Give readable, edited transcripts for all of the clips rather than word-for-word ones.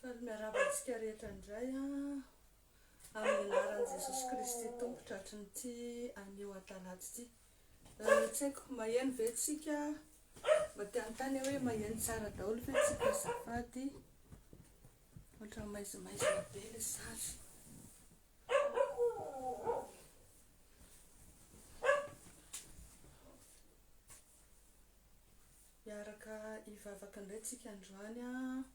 Faly miarahaba antsika rehetra indray an, amin'ny anaran'i Jesosy Kristy Tompo tratrin'ity anio atalata ity. Tsy haiko, maheno ve tsika? Mba te hanontany aho hoe maheno tsara daholo ve tsika azafady? Ohatran'ny maizimaizina be ilay sary. Hiaraka hivavaka indray tsika androany an.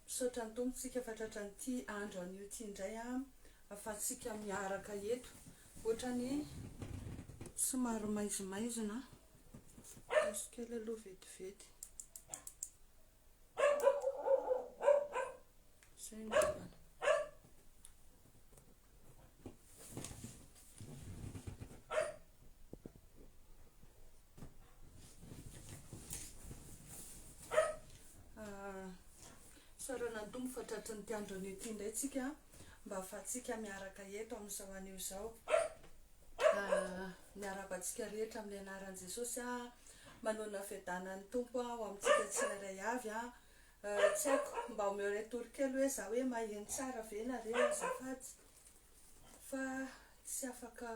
Misaotra ny Tompo tsika fa tratran'ity andro anio ity indray an, ahafahantsika miaraka eto. Ohatrany somary maizimaizina. Paosy kely aloha vetivety. Izay no namana. Isaorana ny Tompo fa tratry ny andro anio ity indray tsika mba ahafahantsika miaraka eto amin'izao anio izao. Miarahaba antsika rehetra amin'ny anaran'i Jesosy aho. Manonona fiadanan'ny Tompo aho amintsika tsirairay avy. Tsy haiko, mba omeo retour kely hoe za hoe maheno tsara ve nareo azafady fa tsy afaka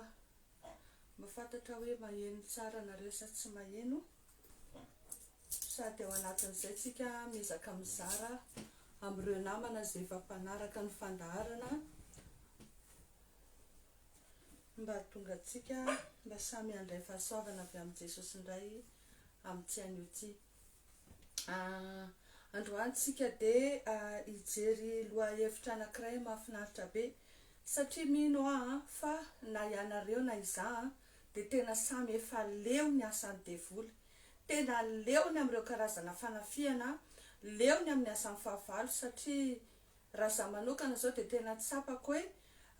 mahafantatra hoe maheno tsara nareo sa tsy maheno. Sady ao anatin'izay tsika miezaka mizara amin'ireo namana izay efa mpanaraka ny fandaharana mba hahatonga antsika mba samy handray fahasoavana avy amin'i Jesosy indray amin'ity anio ity. Androany tsika dia hijery lohahevitra anankiray mahafinaritra be satria mino aho fa na ianareo na izaho dia tena samy efa leo ny asan'ny devoly. Tena leo ny amin'ireo karazana fanafihana, leo ny amin'ny asan'ny fahavalo satria raha izaho manokana izao dia tena tsapako hoe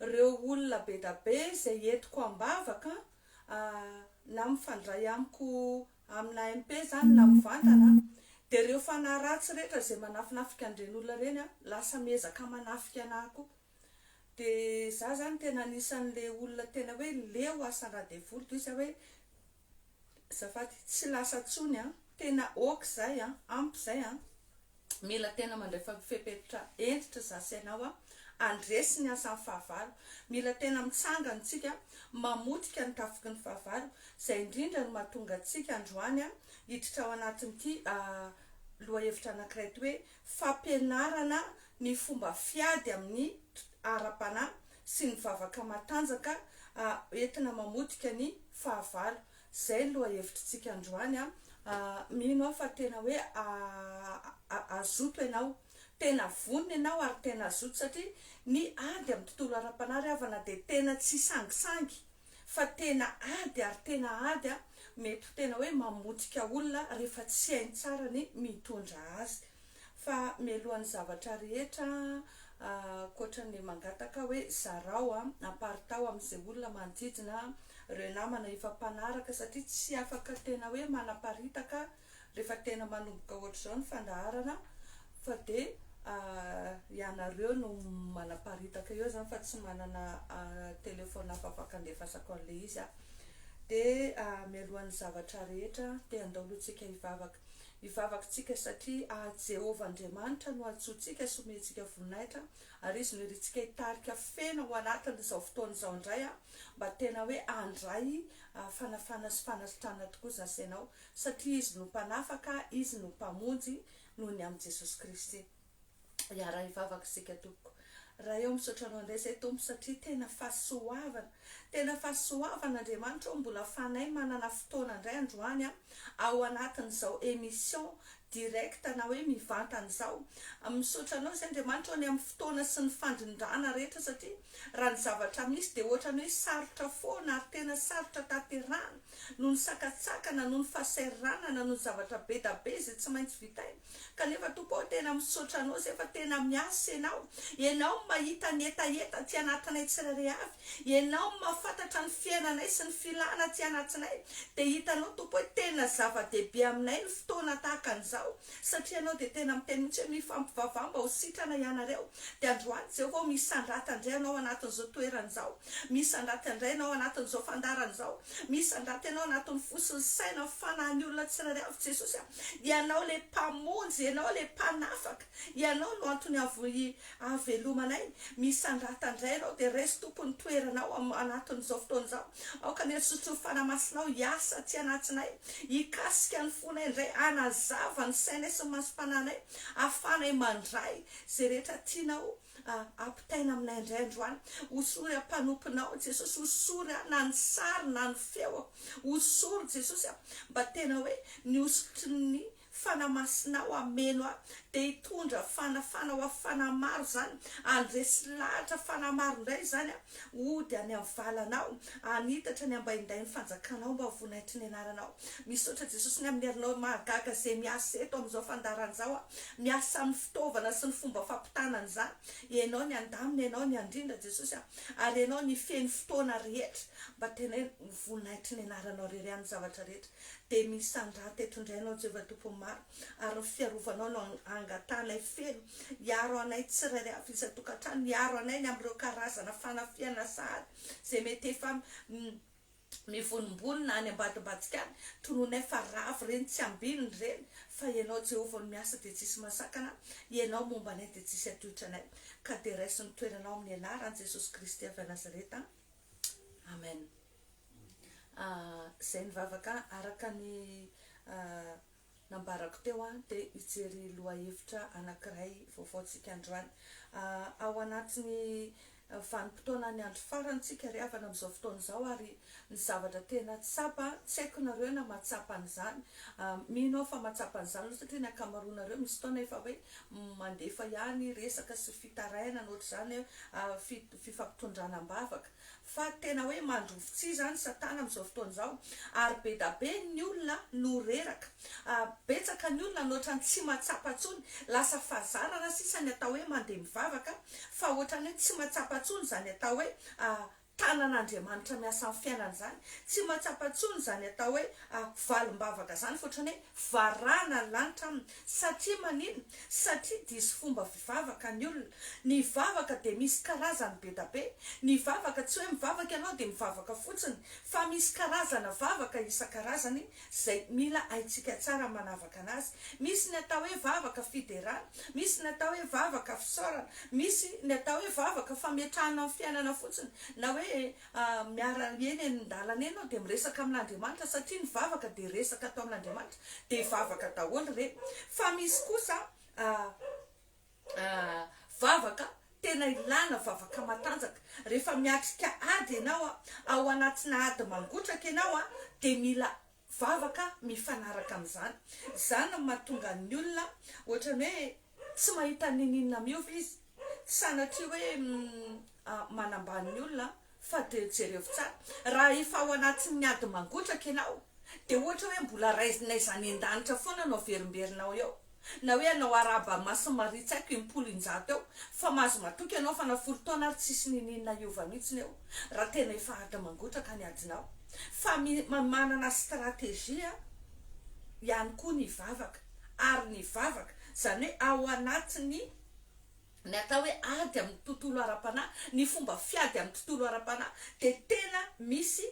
ireo olona be da be izay entiko am-bavaka na mifandray amiko amina MP izany na mivantana dia ireo fanahy ratsy rehetra izay manafinafika an'ireny olona ireny lasa miezaka manafika anah koa. Dia za zany tena anisan'le olona tena hoe leo asan-dradevoly toy izay hoe azafady tsy lasa tsony an, tena ok zay an, ampy zay an, mila tena mandray fepetra hentitra za sy ianao an, handresy ny asan'ny fahavalo, mila tena mitsangana tsika mamotika ny tafiky ny fahavalo, zay indrindra no mahatonga antsika androany an hiditra ao anatin'ity lohahevitra anankiray ity hoe fampianarana ny fomba fiady amin'ny ara-panahy sy ny vavaka matanjaka entina mamotika ny fahavalo. Izay ny lohahevitritsika androany. Mino aho fa tena hoe hazoto ianao. Tena vonona ianao ary tena hazoto satria ny ady amin'ny tontolo ara-panahy ry havana dia tena tsy sangisangy fa tena ady ary tena ady mety ho tena hoe mamotika olona rehefa tsy hainy tsara ny mitondra azy. Fa mialohan'ny zavatra rehetra, ankoatra ny mangataka hoe zarao, aparitaho amin'izay olona manodidina, ireo namana efa mpanaraka satria tsy afaka tena hoe manaparitaka rehefa tena manomboka ohatr'izao ny fandaharana fa dia ianareo no manaparitaka eo zany fa tsy manana telephone hafa afaka andefasako an'ilay izy aho. Dia mialohan'ny zavatra rehetra dia andao aloha tsika hivavaka. Hivavaka tsika satria Jehovah Andriamanitra no antsointsika sy omentsika voninahitra ary Izy no irintsika hitarika feno ao anatin'izao fotoana izao indray mba tena hoe handray fanafana sy fanasitranana tokoa za sy ianao satria Izy no Mpanafaka, Izy no Mpamonjy noho ny amin'i Jesosy Kristy. Hiara-hivavaka isika tompoko. Ray ô misaotra anao indray izay Tompo satria tena fahasoavana, tena fahasoavana Andriamanitra ô mbola afahanay manana fotoana indray androany a ao anatin'izao émission direct na hoe mivantana izao. Misaotra anao izay Andriamanitra ô ny amin'ny fotoana sy ny fandrindrana rehetra satria raha ny zavatra misy dia ohatran'ny hoe sarotra foana ary tena sarotra tanterahana noho ny sakantsakana, noho ny fahasahiranana, noho ny zavatra be da be izay tsy maintsy vitaina. Kanefa Tompo ô tena misaotra anao izay fa tena miasa Ianao. Ianao no mahita ny hetaheta aty anatinay tsirairay avy. Ianao no mahafantatra ny fiainanay sy ny filana aty anatinay. Dia hitanao Tompo hoe tena zava-dehibe aminay ny fotoana tahaka an'izao satria Ianao dia tena miteny mihitsy hoe mifampivavaha mba ho sitrana ianareo. Dia androany Jehovah ô misandrata indray Ianao anatin'izao toerana izao. Misandrata indray Ianao anatin'izao fandaharana izao. Misandrata Ianao anatin'ny fo sy ny saina, ny fanahin'ny olona tsirairay avy Jesosy a. Ianao ilay Mpamonjy, Ianao ilay Mpanafaka, Ianao no antony ahavelomanay. Misandrata indray Ianao dia raiso Tompo ny toeranao ao anatin'izao fotoana izao. Aoka ny herisotry ny Fanahy Masinao hiasa aty anatinay, hikasika ny fonay indray, hanazava ny sainay sy ny masom-panahinay, ahafahanay mandray izay rehetra tianao ampitaina aminay indray androany. Hosory aho mpanomponao Jesosy, hosory aho na ny sary na ny feoko, hosory Jesosy a, mba tena hoe ny hosotry ny Fanahy Masinao hameno ahy, dia hitondra fanafana ho ahy fanahy maro izany, handresy lahatra fanahy maro indray izany aho, hody any amin'ny valanao, hanitatra ny ambaindain'ny fanjakanao mba ho voninahitry ny anaranao. Misaotra Jesosy ny amin'ny herinao mahagaga izay miasa eto amin'izao fandaharana izao aho. Miasa amin'ny fitaovana sy ny fomba fampitana an'izany. Ianao ny handamina, Ianao ny handrindra Jesosy a. Ary Ianao ny hifehy ny fotoana rehetra mba tena hoe ho voninahitry ny anaranao irery ihany ny zavatra rehetra. Dia misandrata eto indray Ianao Jehovah Tompon'ny maro ary ny fiarovanao no angatahanay feno hiaro anay tsirairay avy isan-tokantrano, hiaro anay ny amin'ireo karazana fanafihana sahady izay mety efa mivonombonona any ambadimbadika any, tononay fa ravo ireny, tsy ambinina ireny, fa Ianao Jehovah no miasa dia tsisy mahasakana, Ianao momba anay dia tsisy hatohitra anay, ka dia raiso ny toeranao amin'ny anaran'i Jesosy Kristy avy Nazareta, Amen. Izay nivavaka araka ny nambarako teo dia hijery lohahevitra anankiray vaovao tsika androany. Ao anatin'ny vanim-potoanan'ny andro farany tsika ry havana amin'izao fotoana izao ary ny zavatra tena tsapa, tsy haiko nareo na mahatsapa an'izany, mino aho fa mahatsapa an'izany aloha satria ny ankamaroanareo misy fotoana efa hoe mandefa ihany resaka sy fitarainana ohatr'izany hoe fifampitondrana am-bavaka. Fa tena hoe mandrovitsihy izany satana amin'izao fotoana izao ary be da be ny olona no reraka. Betsaka ny olona no ohatran'ny tsy mahatsapa intsony, lasa fahazarana sisa ny atao hoe mandeha mivavaka fa ohatran'ny hoe tsy mahatsapa intsony izany atao hoe tanan'Andriamanitra miasa amin'ny fiainana izany, tsy mahatsapa intsony izany atao hoe valim-bavaka izany fa ohatran'ny hoe varahana ny lanitra aminy. Satria maninona? Satria diso fomba fivavaka ny olona. Ny vavaka dia misy karazany be da be. Ny vavaka tsy hoe mivavaka ianao dia mivavaka fotsiny fa misy karazana vavaka isan-karazany izay mila haintsika tsara manavaka anazy. Misy ny atao hoe vavaka fiderana, misy ny atao hoe vavaka fisaorana, misy ny atao hoe vavaka fametrahana ny fiainana fotsiny na hoe Miara eny an-dalana eny aho dia miresaka amin'Andriamanitra satria ny vavaka dia resaka atao amin'Andriamanitra dia vavaka daholo ireny. Fa misy kosa vavaka tena ilana vavaka matanjaka. Rehefa miatrika ady ianao, ao anatina ady mangotraka ianao dia mila vavaka mifanaraka amin'izany. Izany no mahatonga ny olona ohatran'ny hoe tsy mahita n'inon'inona miova izy. Tsy sanatria hoe manambany ny olona fa dia jerevo tsara. Raha efa ao anatin'ny ady mangotraka ianao dia ohatra hoe mbola rain'aiza any an-danitra foana no averimberinao eo. Na hoe hanao arahaba masin'i Maria tsy haiko impolo injato eo fa mahazo matoky ianao fa na folo taona ary tsisy niniana hiova mihitsiny eo raha tena efa ady mangotraka ny adinao. Fa manana stratégie ihany koa ny vavaka ary ny vavaka izany hoe ao anatin'ny ny atao hoe ady amin'ny tontolo ara-panahy, ny fomba fiady amin'ny tontolo ara-panahy dia tena misy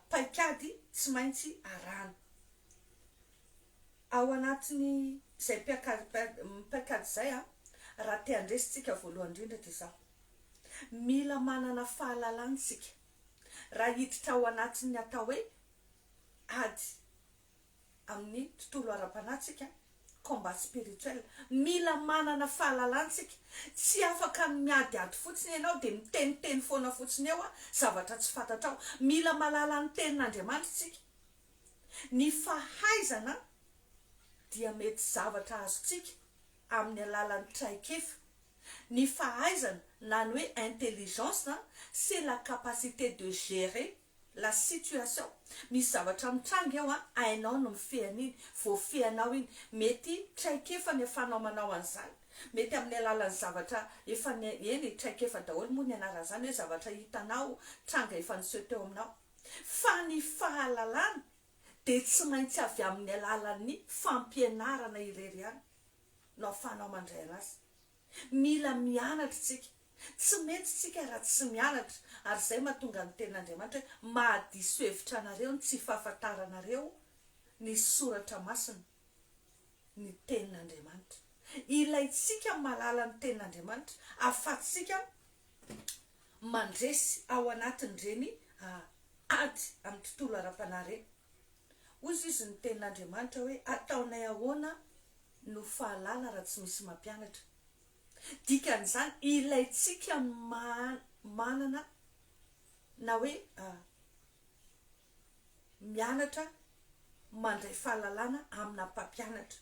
paikady tsy maintsy arahana. Ao anatin'ny izay paikady izay, raha te handresy tsika voalohany indrindra dia izao, mila manana fahalalana isika raha hiditra ao anatin'ny atao hoe ady amin'ny tontolo ara-panahy tsika. Combat spirituel. Mila manana fahalalana tsika. Tsy afaka ny miadiady fotsiny ianao dia miteniteny foana fotsiny eo zavatra tsy fantatrao. Mila mahalala ny tenin'Andriamanitra tsika. Ny fahaizana dia mety zavatra azontsika amin'ny alalan'ny traikefa. Ny fahaizana na ny hoe intelligence c'est la capacité de gérer la situation. Misy zavatra mitranga eo an, hainao ny mifehy an'iny, voafehinao iny. Mety traikefa ny ahafahanao manao an'izany, mety amin'ny alalan'ny zavatra efa eny e, traikefa daholo moa ny anaran'izany hoe zavatra hitanao, tranga efa niseho teo aminao. Fa ny fahalalana dia tsy maintsy avy amin'ny alalan'ny fampianarana irery ihany no ahafahanao mandray anazy. Mila mianatra isika. Tsy mety isika raha tsy mianatra. Ary izay mahatonga ny tenin'Andriamanitra hoe mahadiso hevitra anareo ny tsy fahafantaranareo ny soratra masina, ny tenin'Andriamanitra. Ilaintsika ny mahalala ny tenin'Andriamanitra ahafahantsika mandresy ao anatin'ireny ady amin'ny tontolo ara-panahy ireny. Hoy izy ny tenin'Andriamanitra hoe ataonay ahoana no fahalala raha tsy misy mampianatra. Dikan'izany ilaintsika manana na hoe mianatra mandray fahalalana amina mpampianatra.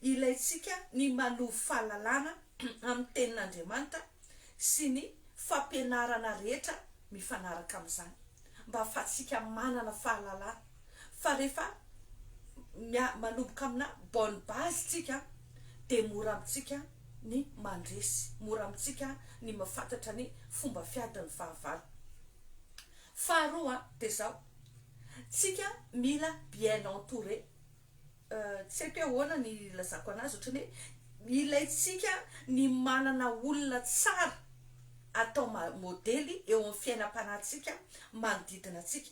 Ilaintsika ny manovo fahalalana amin'ny tenin'Andriamanitra sy ny fampianarana rehetra mifanaraka amin'izany. Mba ahafahantsika manana fahalalana fa rehefa manomboka amina bonne base tsika dia mora amintsika ny mandresy, mora amintsika ny mahafantatra ny fomba fiadin'ny fahavalo. Faharoa dia zao, tsika mila bien entouré, tsy haiko hoe ahoana ny ilazako anazy, ohatran'ny hoe ilaintsika ny manana olona tsara atao modely eo amin'ny fiainam-panahintsika manodidina antsika.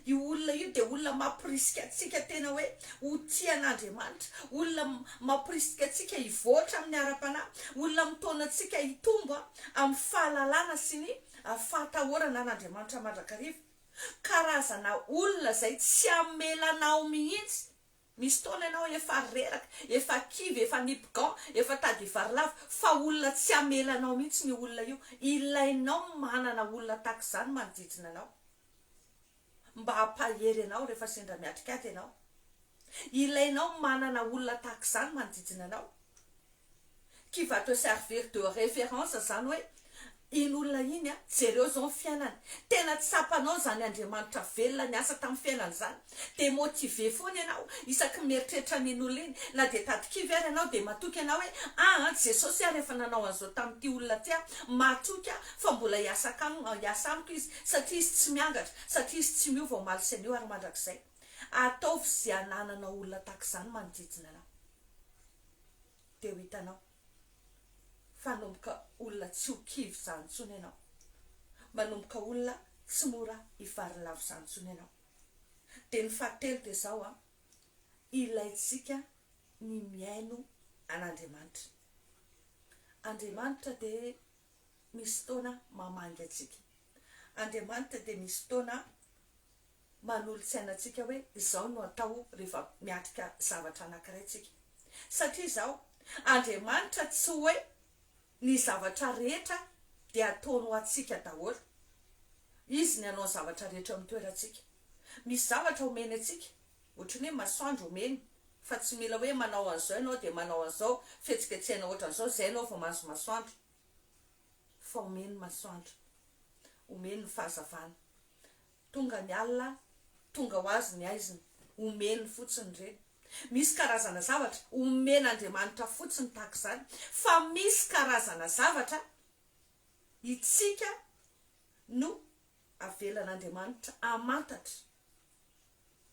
Io olona io dia olona mamporisika antsika tena hoe ho tia an'Andriamanitra, olona mamporisika antsika hivoatra amin'ny ara-panahy, olona mitaona antsika hitombo amin'ny fahalalana sy ny fahatahorana an'Andriamanitra mandrakariva. Karazana olona izay tsy hamela anao mihitsy. Misy fotoana ianao efa reraka, efa kivy, efa nipy gant, efa tady hivarilavo, fa olona tsy hamela anao mihitsy io olona io. Ilainao ny manana olona tahaka izany manodidina anao. Mba hampahery anao rehefa sendra miatrika ady ianao. Ilainao manana olona tahaka izany manodidina anao. Qui va te servir de référence izany hoe iny olona iny a, jereo izao ny fiainany, tena tsapanao izany Andriamanitra velona niasa tamin'ny fiainany izany, dia motivé foana ianao isaky ny mieritreritra an'iny olona iny, na dia tady kivy ary ianao dia matoky ianao hoe aa Jesosy ary efa nanao an'izao tamin'ity olona ity aho, matoky aho fa mbola hiasa hiasa amiko izy satria izy tsy miangatra, satria izy tsy miova omaly sy anio ary mandrakizay. Ataovy izay anananao olona tahaka izany manodidina anao. Dia ho hitanao fa hanomboka olona tsy ho kivy izany intsony ianao. Manomboka olona tsy mora hivarilavo izany intsony ianao. Dia ny fahatelo dia izao an, ilaintsika ny mihaino an'Andriamanitra. Andriamanitra dia misy fotoana mamangy antsika. Andriamanitra dia misy fotoana manolo-tsaina antsika hoe izao no atao rehefa miatrika zavatra anankiray tsika. Satria izao, Andriamanitra tsy hoe ny zavatra rehetra dia ataony ho antsika daholo. Izy ny hanao ny zavatra rehetra eo amin'ny toerantsika. Misy zavatra omeny antsika, ohatran'ny hoe masoandro omeny, fa tsy mila hoe manao an'izao ianao dia manao an'izao, fihetsiketsehana ohatran'izao, izay ianao vao mahazo masoandro. Fa omeny masoandro. Omeny ny fahazavana. Tonga ny alina, tonga ho azy ny haizina. Omeny fotsiny ireny. Misy karazana zavatra omen'Andriamanitra fotsiny tahaka izany. Fa misy karazana zavatra itsika no avelan'Andriamanitra hamantatra.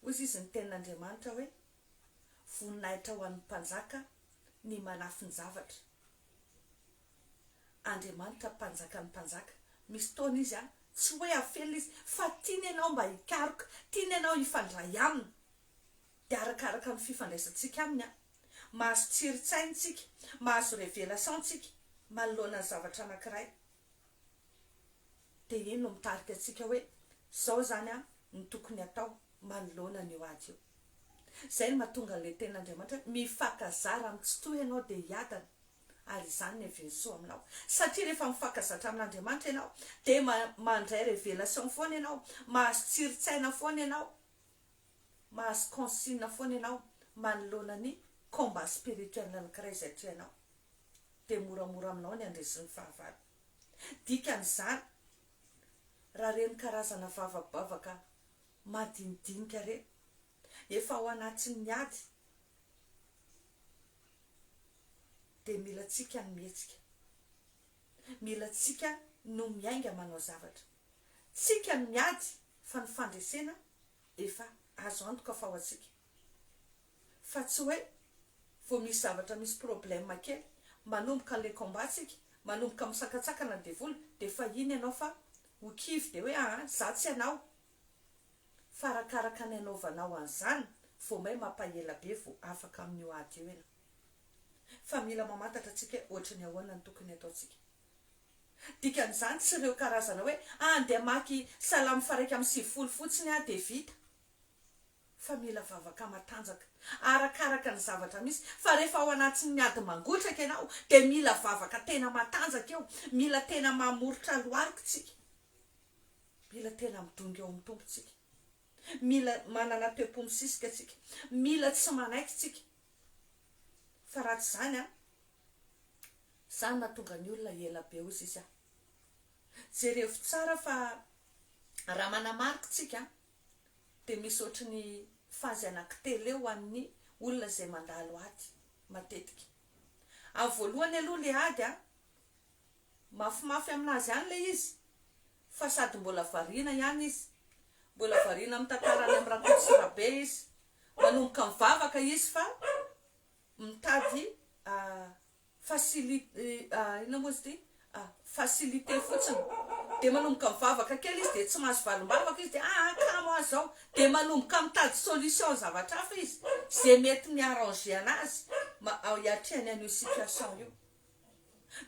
Hoy izy ny tenin'Andriamanitra hoe, Voninahitra ho an'ny mpanjaka ny manafin-javatra. Andriamanitra mpanjakan'ny mpanjaka. Misy fotoana izy an, tsy hoe afenina izy, fa tiany ianao mba hikaroka, tiany ianao hifandray aminy. Dia arakaraka ny fifandraisantsika aminy an, mahazo tsirin-tsaina isika, mahazo révélation tsika manoloana ny zavatra anankiray. Dia iny no mitarika antsika hoe izao izany an no tokony atao manoloana an'io ady io. Izay no mahatonga an'ilay tenin'Andriamanitra hoe mifankazara amin'ny Tsitoha ianao dia hiadana, ary izany no hiavian'ny soa aminao. Satria rehefa mifankazatra amin'Andriamanitra ianao dia mandray révélation foana ianao, mahazo tsirin-tsaina foana ianao, mahazo consigne foana ianao manoloana ny combat spirituel anankiray izay atrehanao. Dia moramora aminao ny handresy ny fahavalo. Dikan'izany, raha ireny karazana vavabavaka madinidinika ireny, efa ao anatin'ny ady, dia mila antsika ny mihetsika. Mila antsika no miainga manao zavatra. Tsika no miady fa ny fandresena efa azo antoka fa ho antsika. Fa tsy hoe vao misy zavatra misy problème kely, manomboka le combat tsika, manomboka misakantsakana ny devoly dia efa iny ianao fa ho kivy dia hoe aa za tsy hanao. Fa arakaraka ny anaovanao an'izany vao may mampahela be vao afaka amin'io ady io ianao. Fa mila mamantatra tsika hoe ohatry ny ahoana no tokony ataontsika. Dikan'izany tsy ireo karazana hoe andeha hamaky salamo faha 91 fotsiny aho dia vita. Fa mila vavaka matanjaka. Arakaraka ny zavatra misy. Fa rehefa ao anatin'ny ady mangotraka ianao dia mila vavaka tena matanjaka eo. Mila tena mamoritra lohalika tsika. Mila tena midongy ao amin'ny Tompo tsika. Mila manana toe-po misisika tsika. Mila tsy manaiky tsika. Fa raha tsy izany an, izany mahatonga ny olona ela be hoy sisa. Jerevo tsara fa raha manamarika tsika dia misy ohatry ny phase anankitelo eo ho an'ny olona izay mandalo ady matetika. Amin'ny voalohany aloha le ady an, mafimafy aminazy ihany le izy fa sady mbola variana ihany izy, mbola variana mitantara any amin'ny Rakoto sy Rabe izy, manomboka mivavaka izy fa mitady facili inona moa izy ity facilité fotsiny dia manomboka mivavaka kely izy dia tsy mahazo valim-bavaka izy dia aa kamo aho izao dia manomboka mitady solution zavatra hafa izy izay mety mi-arranger anazy hiatrehany an'io situation io.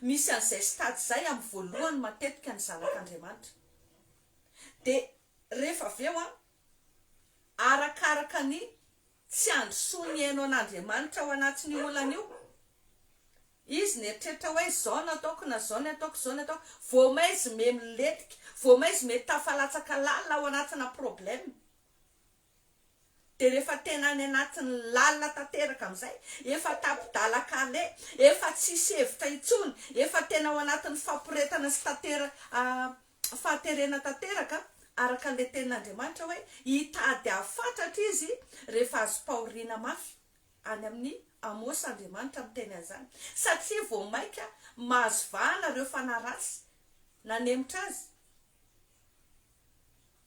Misy an'izay stade izay amin'ny voalohany matetika ny zanak'Andriamanitra. Dia rehefa avy eo an, arakaraka ny tsy handrosoany hihaino an'Andriamanitra ao anatin'io olana io. Izy nieritreritra hoe izao no ataoko na izao no ataoko, izao no ataoko, vao may izy me milentika, vao may izy mety tafalatsaka lalina ao anatina problème. Dia rehefa tena any anatin'ny lalina tanteraka amin'izay, efa tapi-dalan-kaleha, efa tsisy hevitra intsony, efa tena ao anatin'ny faporetana sy tantera fahaterena tanteraka, araka an'ilay tenin'Andriamanitra hoe hitady hahafatratra izy rehefa azom-pahoriana mafy. Any amin'i Amosa Andriamanitra miteny an'izany. Satria vao mainka mahazo vahana ireo fanahy ratsy nanemotra azy,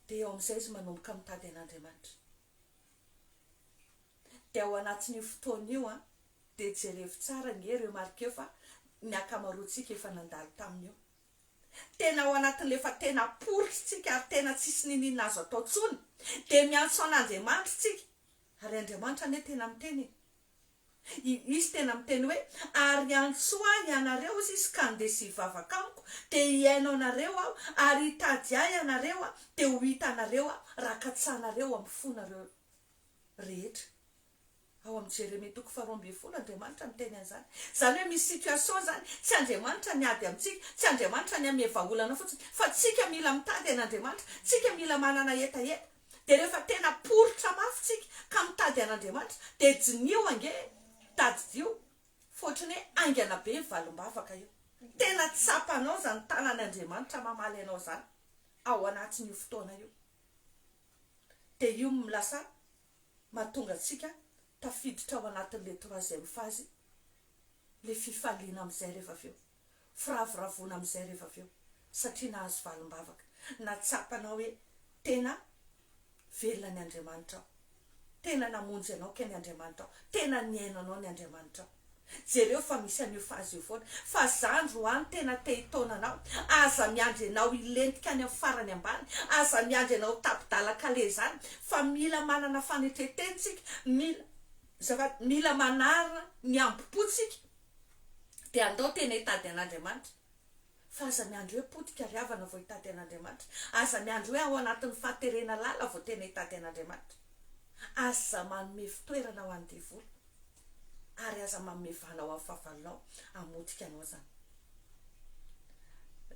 dia eo amin'izay izy manomboka mitady an'Andriamanitra. Dia ao anatin'io fotoana io an, dia jerevo tsara ange, remarqueo fa ny ankamaroantsika efa nandalo tamin'io. Tena ao anatin'ilay efa tena poritra tsika ary tena tsisy niniana azo atao tsony dia miantso an'Andriamanitra tsika ary Andriamanitra anie tena miteny e! Izy tena miteny hoe ary antsoa ahy ianareo hozy izy ka andeha sy hivavaka amiko dia hihaino anareo aho ary hitady ahy ianareo dia ho hitanareo aho raha katsahanareo amin'ny fonareo rehetra. Ao amin'ny Jeremia toko faharoa 12 Andriamanitra miteny an'izany. Izany hoe misy situation izany, tsy Andriamanitra miady amintsika, tsy Andriamanitra ny hanome vahaolana fotsiny, fa tsika mila mitady an'Andriamanitra, tsika mila manana hetaheta. Dia rehefa tena poritra mafy tsika ka mitady an'Andriamanitra, dia diniho ange, tadidio, fa ohatran'ny hoe haingana be ny valim-bavaka io. Tena tsapanao izany tanan'Andriamanitra mamaly anao izany ao anatin'io fotoana io. Dia io lasa mahatonga antsika tafiditra ao anatin'ilay troisième phase, ilay fifaliana amin'izay rehefa avy eo, firavoravoana amin'izay rehefa avy eo, satria nahazo valim-bavaka, nahatsapanao hoe tena velona ny Andriamanitrao, tena namonjy anao kay ny Andriamanitrao, tena nihaino anao ny Andriamanitrao. Jereo fa misy an'io phase io foana. Fa za androany tena te hitaona anao, aza miandry anao hilentika any amin'ny farany ambany, aza miandry anao ho tapi-dalan-kaleha izany, fa mila manana fanetren-tena tsika, mila, azafady, mila manarina ny hambom-po tsika, dia andao tena hitady an'Andriamanitra. Fa aza miandry hoe potika ry havana vao hitady an'Andriamanitra. Aza miandry hoe ao anatin'ny fahaterena lala vao tena hitady an'Andriamanitra. Aza manome fitoerana ho an'ny devoly, ary aza manome vahana ho an'ny fahavalonao hamotika anao izany.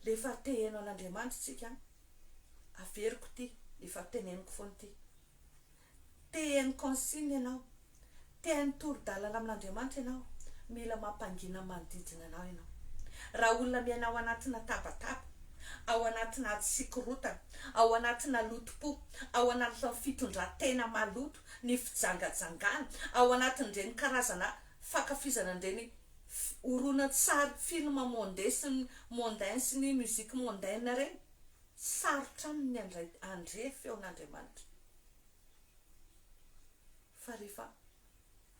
Rehefa te heno an'Andriamanitra isika, averiko ity, efa teneniko foana ity, Te heno consigne ianao, te haino toro-dalana amin'Andriamanitra ianao, mila mampangina ny manodidina anao ianao. Raha olona miaina ao anatina tabataba, ao anatina ady sy korontana, ao anatina lotom-po, ao anatin'ny fitondran-tena maloto, ny fijangajangana, ao anatin'ireny karazana fankafizana an'ireny horonantsary film mondain sy ny mondain sy ny musique mondaine ireny, Sarotra aminy ny handray handre feon'Andriamanitra. Fa rehefa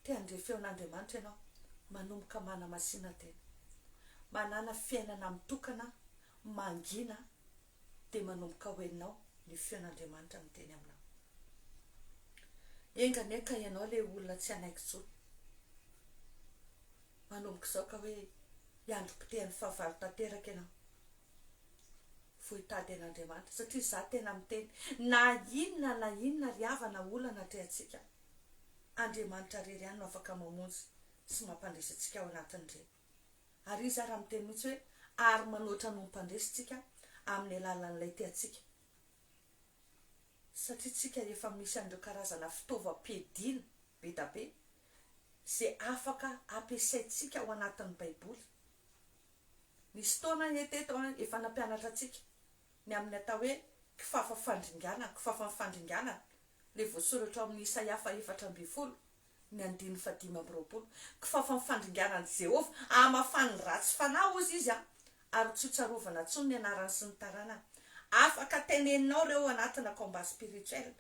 te handre feon'Andriamanitra ianao, manomboka manamasina tena. Manàna fiainana mitokana, mangina, dia manomboka ho henonao ny feon'Andriamanitra miteny aminao. Enga anie ka ianao ilay olona tsy hanaiky intsony. Manomboka izao ka hoe hiandry potehan'ny fahavalo tanteraka ianao. Vao hitady an'Andriamanitra satria izaho tena miteny na inona na inona ry havana olana atrehantsika, Andriamanitra irery ihany no afaka mamonjy sy mampandresy antsika ao anatin'ireny. Ary Izy ara miteny mihitsy hoe ary manoatra noho ny mpandresy tsika amin'ny alalan'ilay tia antsika. Satria tsika efa misy an'ireo karazana fitaovam-piadiana be da be izay afaka ampiasaintsika ao anatin'ny baiboly. Nisy fotoana anie teto an, efa nampianatra antsika ny amin'ny atao hoe kifafa fandringanana, kifafan'ny fandringanana, ilay voasoratra ao amin'ny Isaia faha-14, ny andininy faha-25. Kifafan'ny fandringanan'i Jehovah, hamafany ny ratsy fanahy, hozy izy an, ary tsy hotsarovana intsony ny anarany sy ny taranany. Afaka teneninao ireo ao anatina combat spirituel.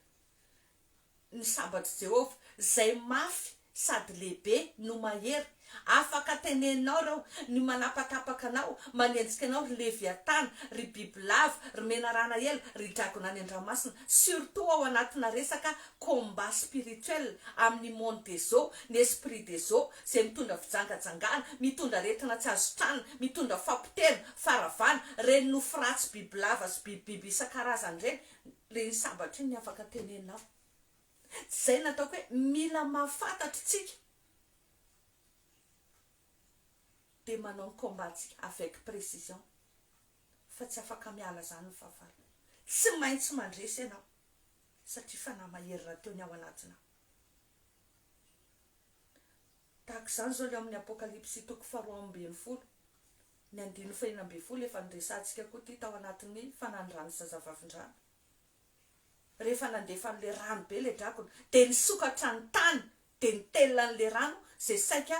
Ny sabatr'i Jehovah, izay mafy sady lehibe no mahery. Afaka teneninao ireo, ny manapatapaka anao, manenjika anao ry Leviatana, ry bibilava, ry menarana ela, ry dragona any an-dranomasina, surtout ao anatina resaka combat spirituel amin'ny monde des eaux, ny esprit des eaux, izay mitondra fijangajangana, mitondra aretina tsy azo sitranina, mitondra fapotehana, faharavana, ireny nofy ratsy bibilava sy bibibiby isan-karazany ireny, Ilay sabatra iny afaka teneninao. Zay no ataoko hoe mila mahafantatra tsika dia manao ny combat tsika avec précision fa tsy afaka miala zany ny fahavalo. Tsy maintsy mandresy ianao satria fanahy mahery rahateo ny ao anatinao. Tahaka izany izao ilay ao amin'ny Apokalypsy toko faharoa 12 Ny andininy fahenina 12 efa noresahantsika koa ity tao anatin'ny fanan'ny zazavavindrano. Rehefa nandefa an'ilay rano be ilay dragona dia nisokatra ny tany dia nitelina an'ilay rano izay saika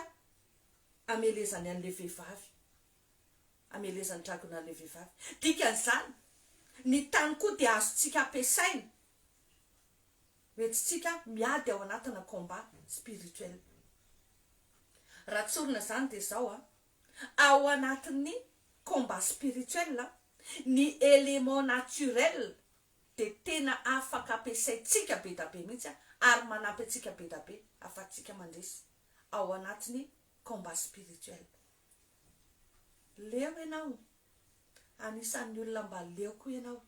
hamelezany an'ilay vehivavy. Hamelezan'ny dragona an'ilay vehivavy. Dikan'izany, ny tany koa dia azontsika ampiasaina hoentintsika miady ao anatina combat spirituel. Raha tsorina izany dia izao an, Ao anatin'ny combat spirituel, ny élément naturel dia tena afaka ampiasaintsika be da be mihitsy ary manampy antsika be da be ahafahantsika mandresy ao anatin'ny combat spirituel. Leo ianao Anisan'ny olona mba leo koa ianao.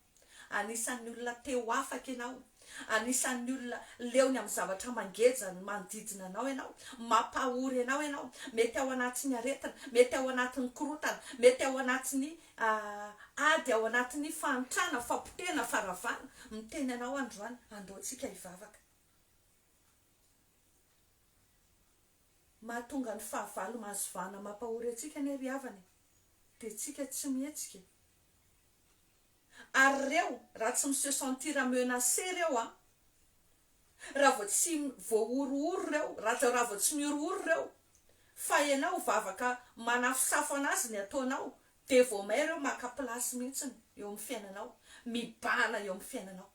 Anisan'ny olona te ho afaka ianao. Anisan'ny olona leo ny amin'ny zavatra mangeja ny manodidina anao ianao. Mampahory anao ianao. Mety ao anatin'ny aretina, mety ao anatin'ny korontana, mety ao anatin'ny ady, ao anatin'ny fahantrana, fapotehana, faharavana. Miteny anao androany, andao tsika hivavaka. Mahatonga ny fahavalo mahazo vahana mampahory antsika anie ry havana e! Dia tsika tsy mihetsika e! Ary reo raha tsy mi-se sentir menacé reo an! Raha vao tsy voahorohoro reo, raha vao tsy mihorohoro reo, fa ianao vavaka manafosafo anazy ny ataonao, dia vao may reo maka place mihitsiny eo amin'ny fiainanao, mibahana eo amin'ny fiainanao.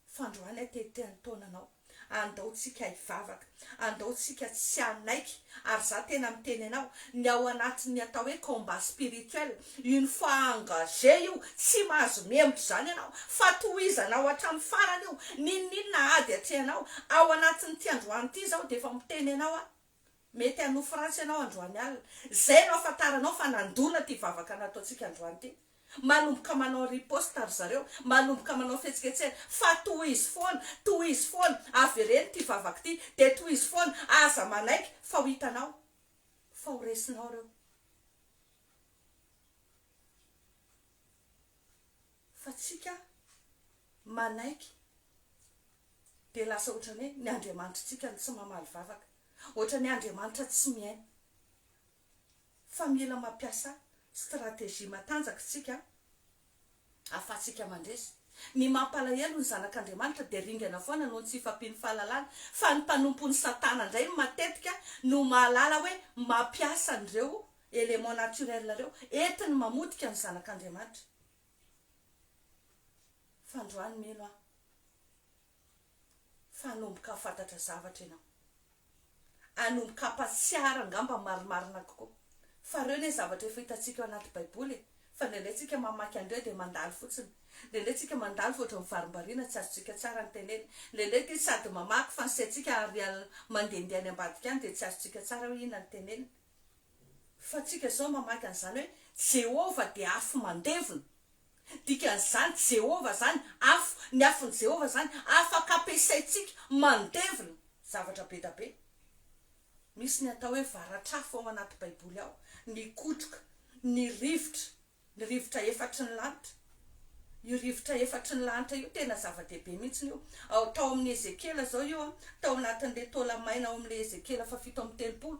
Fandroany aho te te hantaona anao. Andao tsika hivavaka. Andao tsika tsy hanaiky. Ary za tena miteny anao, ny ao anatin'ny atao hoe combat spirituel, une fois engagé io, tsy mahazo mihemotra izany ianao, fa tohizanao hatramin'ny farany io, n'inon'inona ady atrehanao. Ao anatin'ity androany ity izao dia efa miteny anao aho, mety hanofy ratsy ianao androany alina. Izay no ahafantaranao fa nandona ity vavaka nataontsika androany ity. Manomboka manao riposte ry zareo, manomboka manao fihetsiketsehana, fa tohizo foana, tohizo foana, avereno ity vavaka ity, dia tohizo foana, aza manaiky fa ho hitanao fa ho resinao ireo. Fa tsika manaiky dia lasa ohatran'ny hoe ny Andriamanitritsika no tsy mamaly vavaka, ohatran'ny Andriamanitra tsy mihaino. Fa mila mampiasa stratégie matanjaka isika ahafahantsika mandresy. Ny mampalahelo ny zanak'Andriamanitra dia ringana foana noho ny tsy fahampian'ny fahalalana, fa ny mpanompon'i Satana indray matetika no mahalala hoe mampiasa an'ireo éléments naturels ireo entiny mamotika ny zanak'Andriamanitra. Fa androany mino aho fa hanomboka hahafantatra zavatra ianao. Hanomboka hampatsiaro angamba marimarina kokoa. Fa ireo anie zavatra efa hitantsika ao anaty baiboly e. Fa indraindray tsika mamaky an'ireo dia mandalo fotsiny. Indraindray tsika mandalo fa ohatran'ny varimbariana tsy azontsika tsara ny tenenina. Indraindray ity sady mamaky fa ny saintsika ary mandehandeha any ambadika any dia tsy azontsika tsara hoe inona ny tenenina. Fa tsika izao mamaky an'izany hoe Jehovah dia afo mandevona. Dikan'izany Jehovah izany afo, ny afon'i Jehovah izany afaka ampiasaintsika mandevona zavatra be da be. Misy ny atao hoe varatr'afo ao anaty baiboly ao, ny kotroka, ny rivotra, Ny rivotra efatry ny lanitra. Io rivotra efatry ny lanitra io tena zava-dehibe mihitsy io. Ao, tao amin'i Ezekiela izao io an, tao anatin'ilay taola-maina ao amin'ilay Ezekiela fahafito amby 30.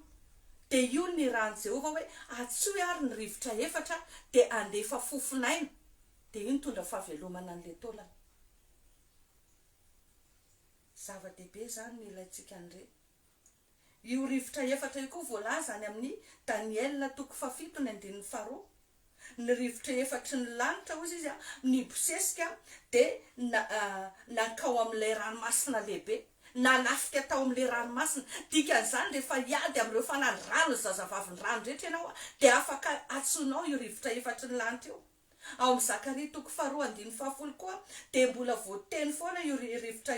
Dia io no nirahan'i Jehovah hoe, Antsoy àry ny rivotra efatra, dia handefa fofon'aina. Dia io nitondra fahavelomana an'ilay taolana. Zava-dehibe izany ny ilaintsika an'ireny. Io rivotra efatra io koa voalaza any amin'ny Daniela toko fahafito ny andininy faharoa. Ny rivotra efatry ny lanitra, hozy izy, nibosesika dia nankao amin'ilay ranomasina lehibe. Nanafika tao amin'ilay ranomasina. Dikan'izany rehefa hiady amin'ireo fanahy rano ny zazavavin'ny rano rehetra ianao dia afaka antsoinao io rivotra efatry ny lanitra io. Ao amin'ny Zakaria toko faharoa andininy fahafolo koa dia mbola voateny foana io rivotra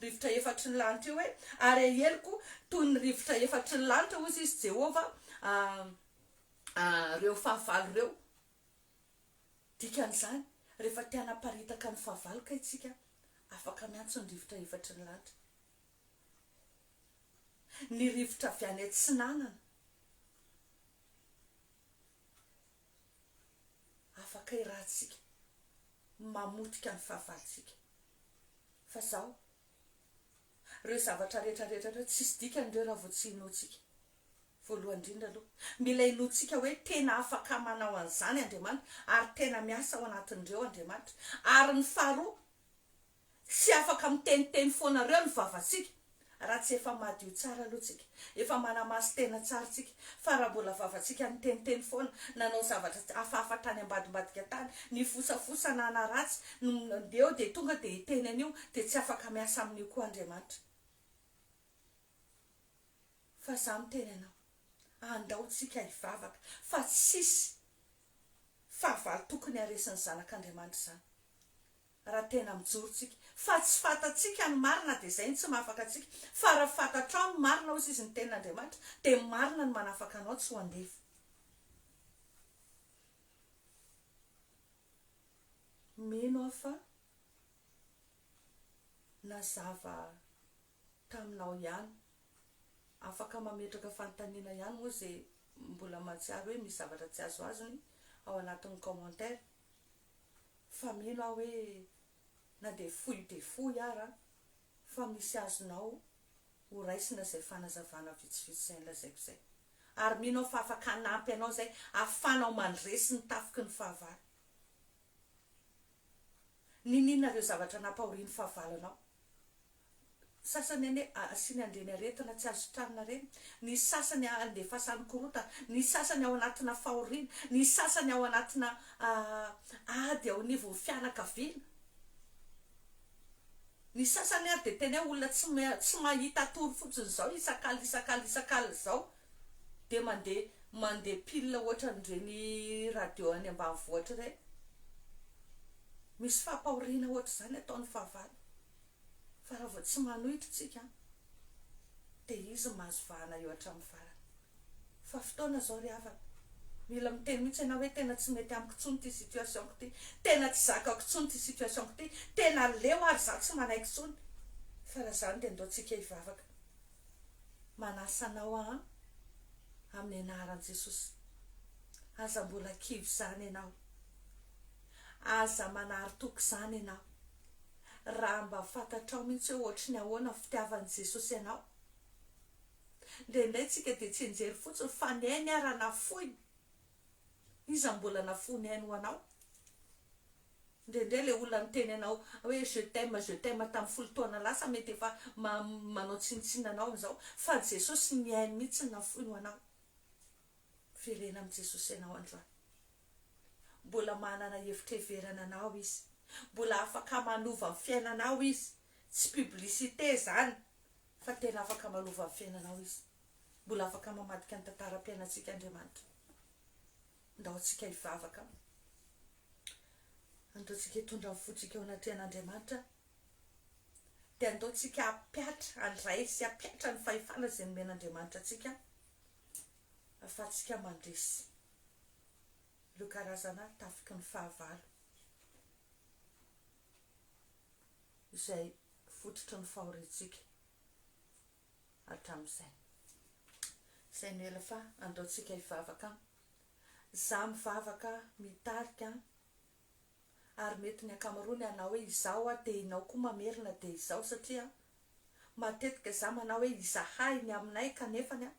rivotra efatry ny lanitra io hoe, ary aheliko toy ny rivotra efatry ny lanitra, hozy izy Jehovah, ireo fahavalo ireo. Dikan'izany, rehefa te hanaparitaka ny fahavalo kay tsika, afaka miantso ny rivotra efatry ny lanitra. Ny rivotra avy any atsinanana. Afaka irahantsika mamotika ny fahavalontsika. Fa zao, reo zavatra rehetra rehetra reo tsisy dikany reo raha vao tsy inoantsika. Voalohany indrindra aloha, mila inoantsika hoe tena afaka manao an'izany Andriamanitra ary tena miasa ao anatin'ireo Andriamanitra. Ary ny faharoa, Tsy afaka miteniteny foana reo ny vavantsika raha tsy efa madio tsara aloha tsika, efa manamasin-tena tsara tsika, fa raha mbola vavantsika niteniteny foana, nanao zavatra hafahafa tany ambadimbadika tany, nifosafosa nanaratsy, eo dia tonga dia hiteny an'io, dia tsy afaka miasa amin'io koa Andriamanitra. Fa za miteny anao, andao tsika hivavaka fa tsisy fahavalo tokony haresin'ny zanak'Andriamanitra izany. Raha tena mijoro tsika. Fa tsy fantatsika ny marina dia izay no tsy mahafaka antsika. Fa raha fantatrao ny marina hozy izy ny tenin'Andriamanitra dia ny marina no manafaka anao tsy ho andevo. Mino aho fa nazava taminao ihany. Afaka mametraka fanontaniana ihany moa izay mbola mahatsiaro hoe misy zavatra tsy azoazony ao anatin'ny commentaire. Fa mino aho hoe na dia fohy dia fohy ara fa misy azonao ho raisina izay fanazavana vitsivitsy izay nolazaiko izay. Ary mino aho fa afaka hanampy anao izay ahafahanao mandresy ny tafiky ny fahavalo. Niniana ireo zavatra nampahorian'ny fahavalo anao. Sasany anie asiany an'ireny aretina tsy azo sitranina ireny, ny sasany andefasany korontana, ny sasany ao anatina fahoriana, ny sasany ao anatina ady ao anivon'ny fianakaviana. Ny sasany ary dia tena hoe olona tsy tsy mahita tory fotsiny izao isak'alina isak'alina isak'alina izao dia mandeha mandeha pile ohatran'ireny radio any ambanivohitra ireny. Misy fampahoriana ohatr'izany ataon'ny fahavalo. Fa raha vao tsy manohitra tsika dia izy mahazo vahana eo hatramin'ny farany. Fa fotoana izao ry havana. Mila miteny mihitsy ianao hoe tena tsy mety amiko intsony ity situation-ko ity, tena tsy zakako intsony ity situation-ko ity, tena leo ary izaho tsy manaiky intsony. Fa raha izany dia ndao tsika hivavaka. Manasa anao aho amin'ny anaran'i Jesosy. Aza mbola kivy izany ianao. Aza manary toky izany ianao. Raha mba fantatrao mihitsy hoe ohatry ny ahoana ny fitiavan'i Jesosy anao. Indraindray tsika dia tsianjery fotsiny fa ny ainy ara nafoiny. Iza no mbola nafoy ny ainy ho anao? Indraindray ilay olona niteny anao hoe je t'aime, je t'aime tamin'ny folo taona lasa mety efa manao tsinontsinona anao amin'izao fa Jesosy ny ainy mihitsy no nafoiny ho anao. Miverena amin'i Jesosy ianao androany. Mbola manana hevitra heverana anao Izy. Mbola afaka manova ny fiainanao Izy. Tsy publicité izany fa tena afaka manova ny fiainanao Izy. Mbola afaka mamadika ny tantaram-piainantsika Andriamanitra. Ndao tsika hivavaka. Andao tsika hitondra ny fontsika eo anatrehan'Andriamanitra. Dia andao tsika hampiatra, handray sy hampiatra ny fahefana izay nomen'Andriamanitra antsika ahafahantsika mandresy ireo karazana tafiky ny fahavalo izay fototry ny fahoriantsika hatramin'izay. Izay no ela fa andao tsika hivavaka. Za mivavaka mitarika ary mety ny ankamaroany hanao hoe izaho aho dia inao koa mamerina dia izao satria matetika za manao hoe izahay ny aminay kanefany a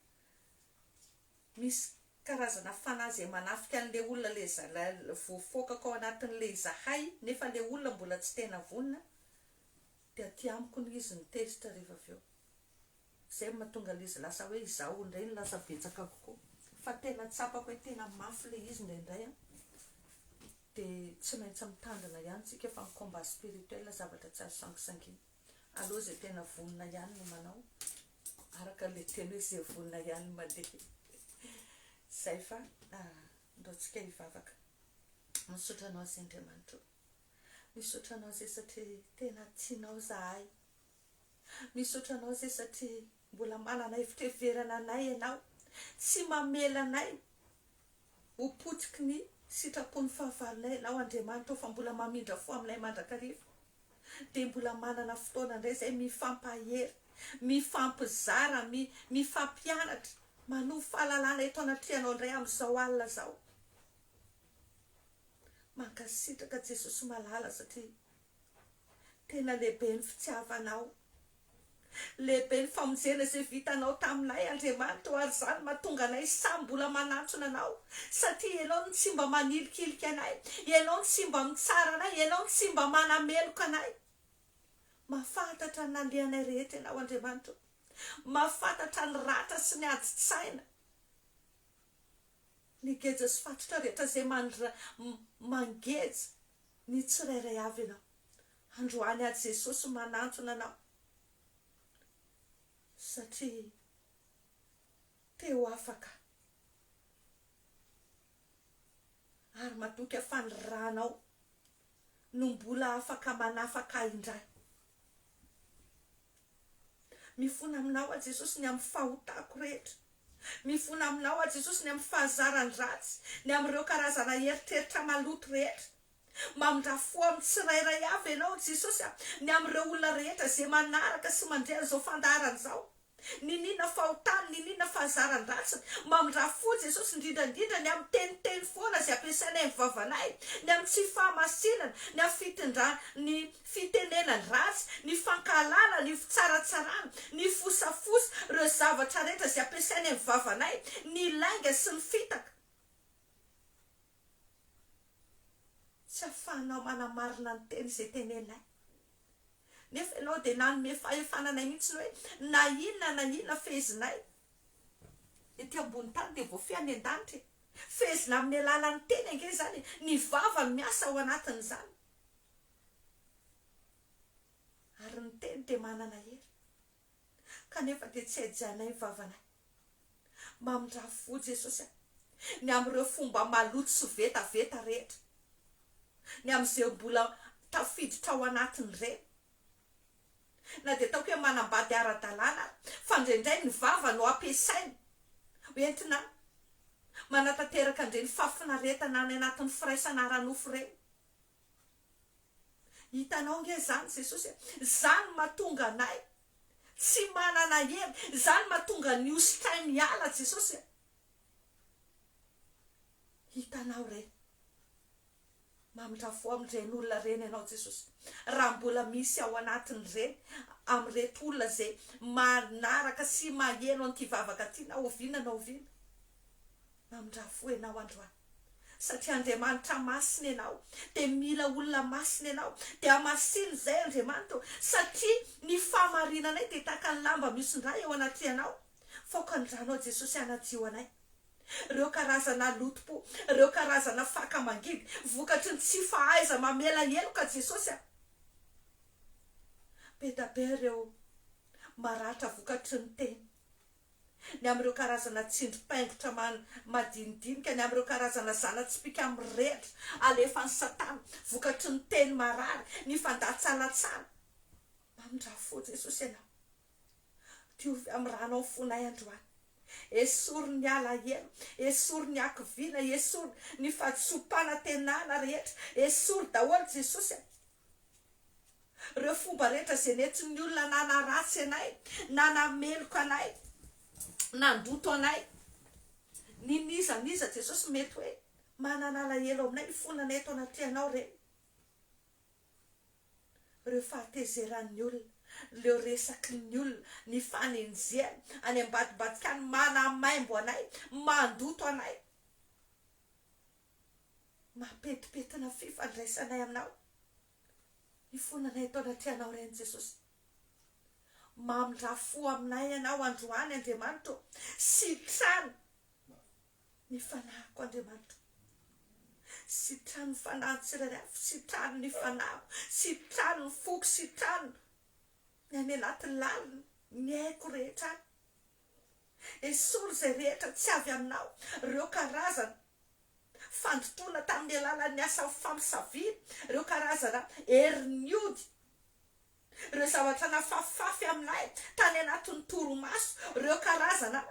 misy karazana fanahy izay manafika an'le olona le voafaokako ao anatin'le izahay nefa le olona mbola tsy tena vonona dia aty amiko ny izy no tezitra rehefa avy eo. Izay no mahatonga ilay izy lasa hoe izaho indray no lasa betsaka kokoa. Fa tena tsapako hoe tena mafy ilay izy indraindray an. Dia tsy maintsy mitandrina ihany tsika fa ny combat spirituel zavatra tsy azo sangisangiana. Aleo izay tena vonona ihany no manao, araka ilay teny hoe izay vonona ihany no mandeha. Izay fa ndao tsika hivavaka. Misaotra anao Zay Andriamanitra o. Misaotra anao Zay satria tena tianao zahay. Misaotra anao Zay satria mbola manana hevitra heverana anay ianao. Tsy mamela anay ho potiky ny sitrapon'ny fahavalonay ianao Andriamanitra o fa mbola mamindra fo aminay mandrakariva. Dia mbola manana fotoana indray izay mifampahery, mifampizara, mifampianatra, manovo fahalalana eto anatrehanao indray amin'izao alina izao. Mankasitraka Jesosy malala satria tena lehibe ny fitiavanao. Lehibe ny famonjena izay vitanao taminay Andriamanitra o ary izany mahatonga anay samy mbola manantona anao satria Ianao no tsy mba manilikilika anay, Ianao no tsy mba mitsara anay, Ianao no tsy mba manameloka anay. Mahafantatra ny nalehanay rehetra Ianao Andriamanitra o. Mahafantatra ny ratra sy ny adin-tsaina. Ny geja sy fatotra rehetra izay mangeja ny tsirairay avy ianao. Androany aho Jesosy manantona anao satria te ho afaka ary matoky aho fa ny ranao no mbola afaka manafaka ahy indray. Mifona aminao aho Jesosy ny amin'ny fahotako rehetra. Mifona aminao aho Jesosy ny amin'ny fahazaran-dratsy, ny amin'ireo karazana eritreritra maloto rehetra. Mamindrà fo amin'ny tsirairay avy Ianao Jesosy a, ny amin'ireo olona rehetra izay manaraka sy mandre an'izao fandaharana izao. Niniana fahotany, niniana fahazaran-dratsiny. Mamindrà fo Jesosy, indrindra indrindra ny amin'ny teniteny foana izay ampiasainay amin'ny vavanay, ny amin'ny tsy fahamasinana, ny amin'ny fitondrana, ny fitenenan-dratsy, ny fankahalana, ny fitsaratsarana, ny fosafosa, ireo zavatra rehetra izay ampiasainay amin'ny vavanay, ny lainga sy ny fitaka. Tsy afahanao manamarina ny teny izay teneninay. Nefa ianao dia nanome fahefana anay mihitsy hoe na inona na inona fehezinay ety ambony tany dia voafehy any an-danitra e. Fehezina amin'ny alalan'ny teny ange izany e. Ny vava no miasa ao anatin'izany. Ary ny teny dia manana hery. Kanefa dia tsy hajainay ny vavanay. Mamindrà fo Jesosy a! Ny amin'ireo fomba maloto sy vetaveta rehetra. Ny amin'izay mbola tafiditra ao anatin'ireny. Na dia ataoko hoe manambady ara-dalàna ary, fa indraindray ny vava no ampiasaina hoentina. Manatanteraka an'ireny fahafinaretana any anatin'ny firaisana ara-nofo ireny. Hitanao ange izany Jesosy e! Izany no mahatonga anay tsy manana hery, izany no mahatonga ny hosotray miala Jesosy e! Hitanao re! Mamindra fo amin'ireny olona ireny Ianao Jesosy. Raha mbola misy ao anatin'ireny, amin'ireto olona izay manaraka sy maheno an'ity vavaka ity na oviana na oviana, mamindra fo Ianao androany. Satria Andriamanitra masina Ianao, dia mila olona masina Ianao, dia hamasino izay Andriamanitra ô, satria ny fahamarinanay dia tahaka ny lamba mihosin-drà eo anatrehanao. Faoka ny rànao Jesosy hanadio anay. Ireo karazana lotom-po, ireo karazana faka mangidy, vokatry ny tsy fahaiza-mamela heloka Jesosy a! Be da be ireo maratra vokatry ny teny, ny amin'ireo karazana tsindrim-paingotra madinidinika, ny amin'ireo karazana zana-tsipìka mirehitra alefan'i Satana vokatry ny teny marary, ny fandatsalatsana. Mamindrà fo Jesosy ianao. Diovy amin'ny ranao ny fonay androany. Esory ny alahelo, esory ny hakiviana, esory ny fahadisoam-panantenana rehetra, esory daholo Jesosy a! Ireo fomba rehetra izay nentin'ny olona nanaratsy anay, nanameloka anay, nandoto anay, n'in'iza n'iza Jesosy mety hoe manana alahelo aminay, ifonanay eto anatrehanao ireny. Ireo fahatezeran'ny olona, ireo resaky ny olona, ny fanenjehana any ambadimbadika any manamaimbo anay, mandoto anay, mampetipetina fifandraisanay aminao. Ifonanay eto anatrehanao Reny Jesosy. Mamindrà fo aminay Ianao androany Andriamanitra ô, sitrano ny fanahiko Andriamanitra. Sitrano ny fanahy tsirairay avy, sitrano ny fanahiko, sitrano ny foko, sitrano ny any anaty lalina, ny aiko rehetra any. Esory izay rehetra tsy avy aminao, ireo karazana fandotoana tamin'ny alalan'ny asan'ny famosaviana, ireo karazana herin'ny ody, Ireo zavatra nafafafy aminay tany anatin'ny torimaso, ireo karazana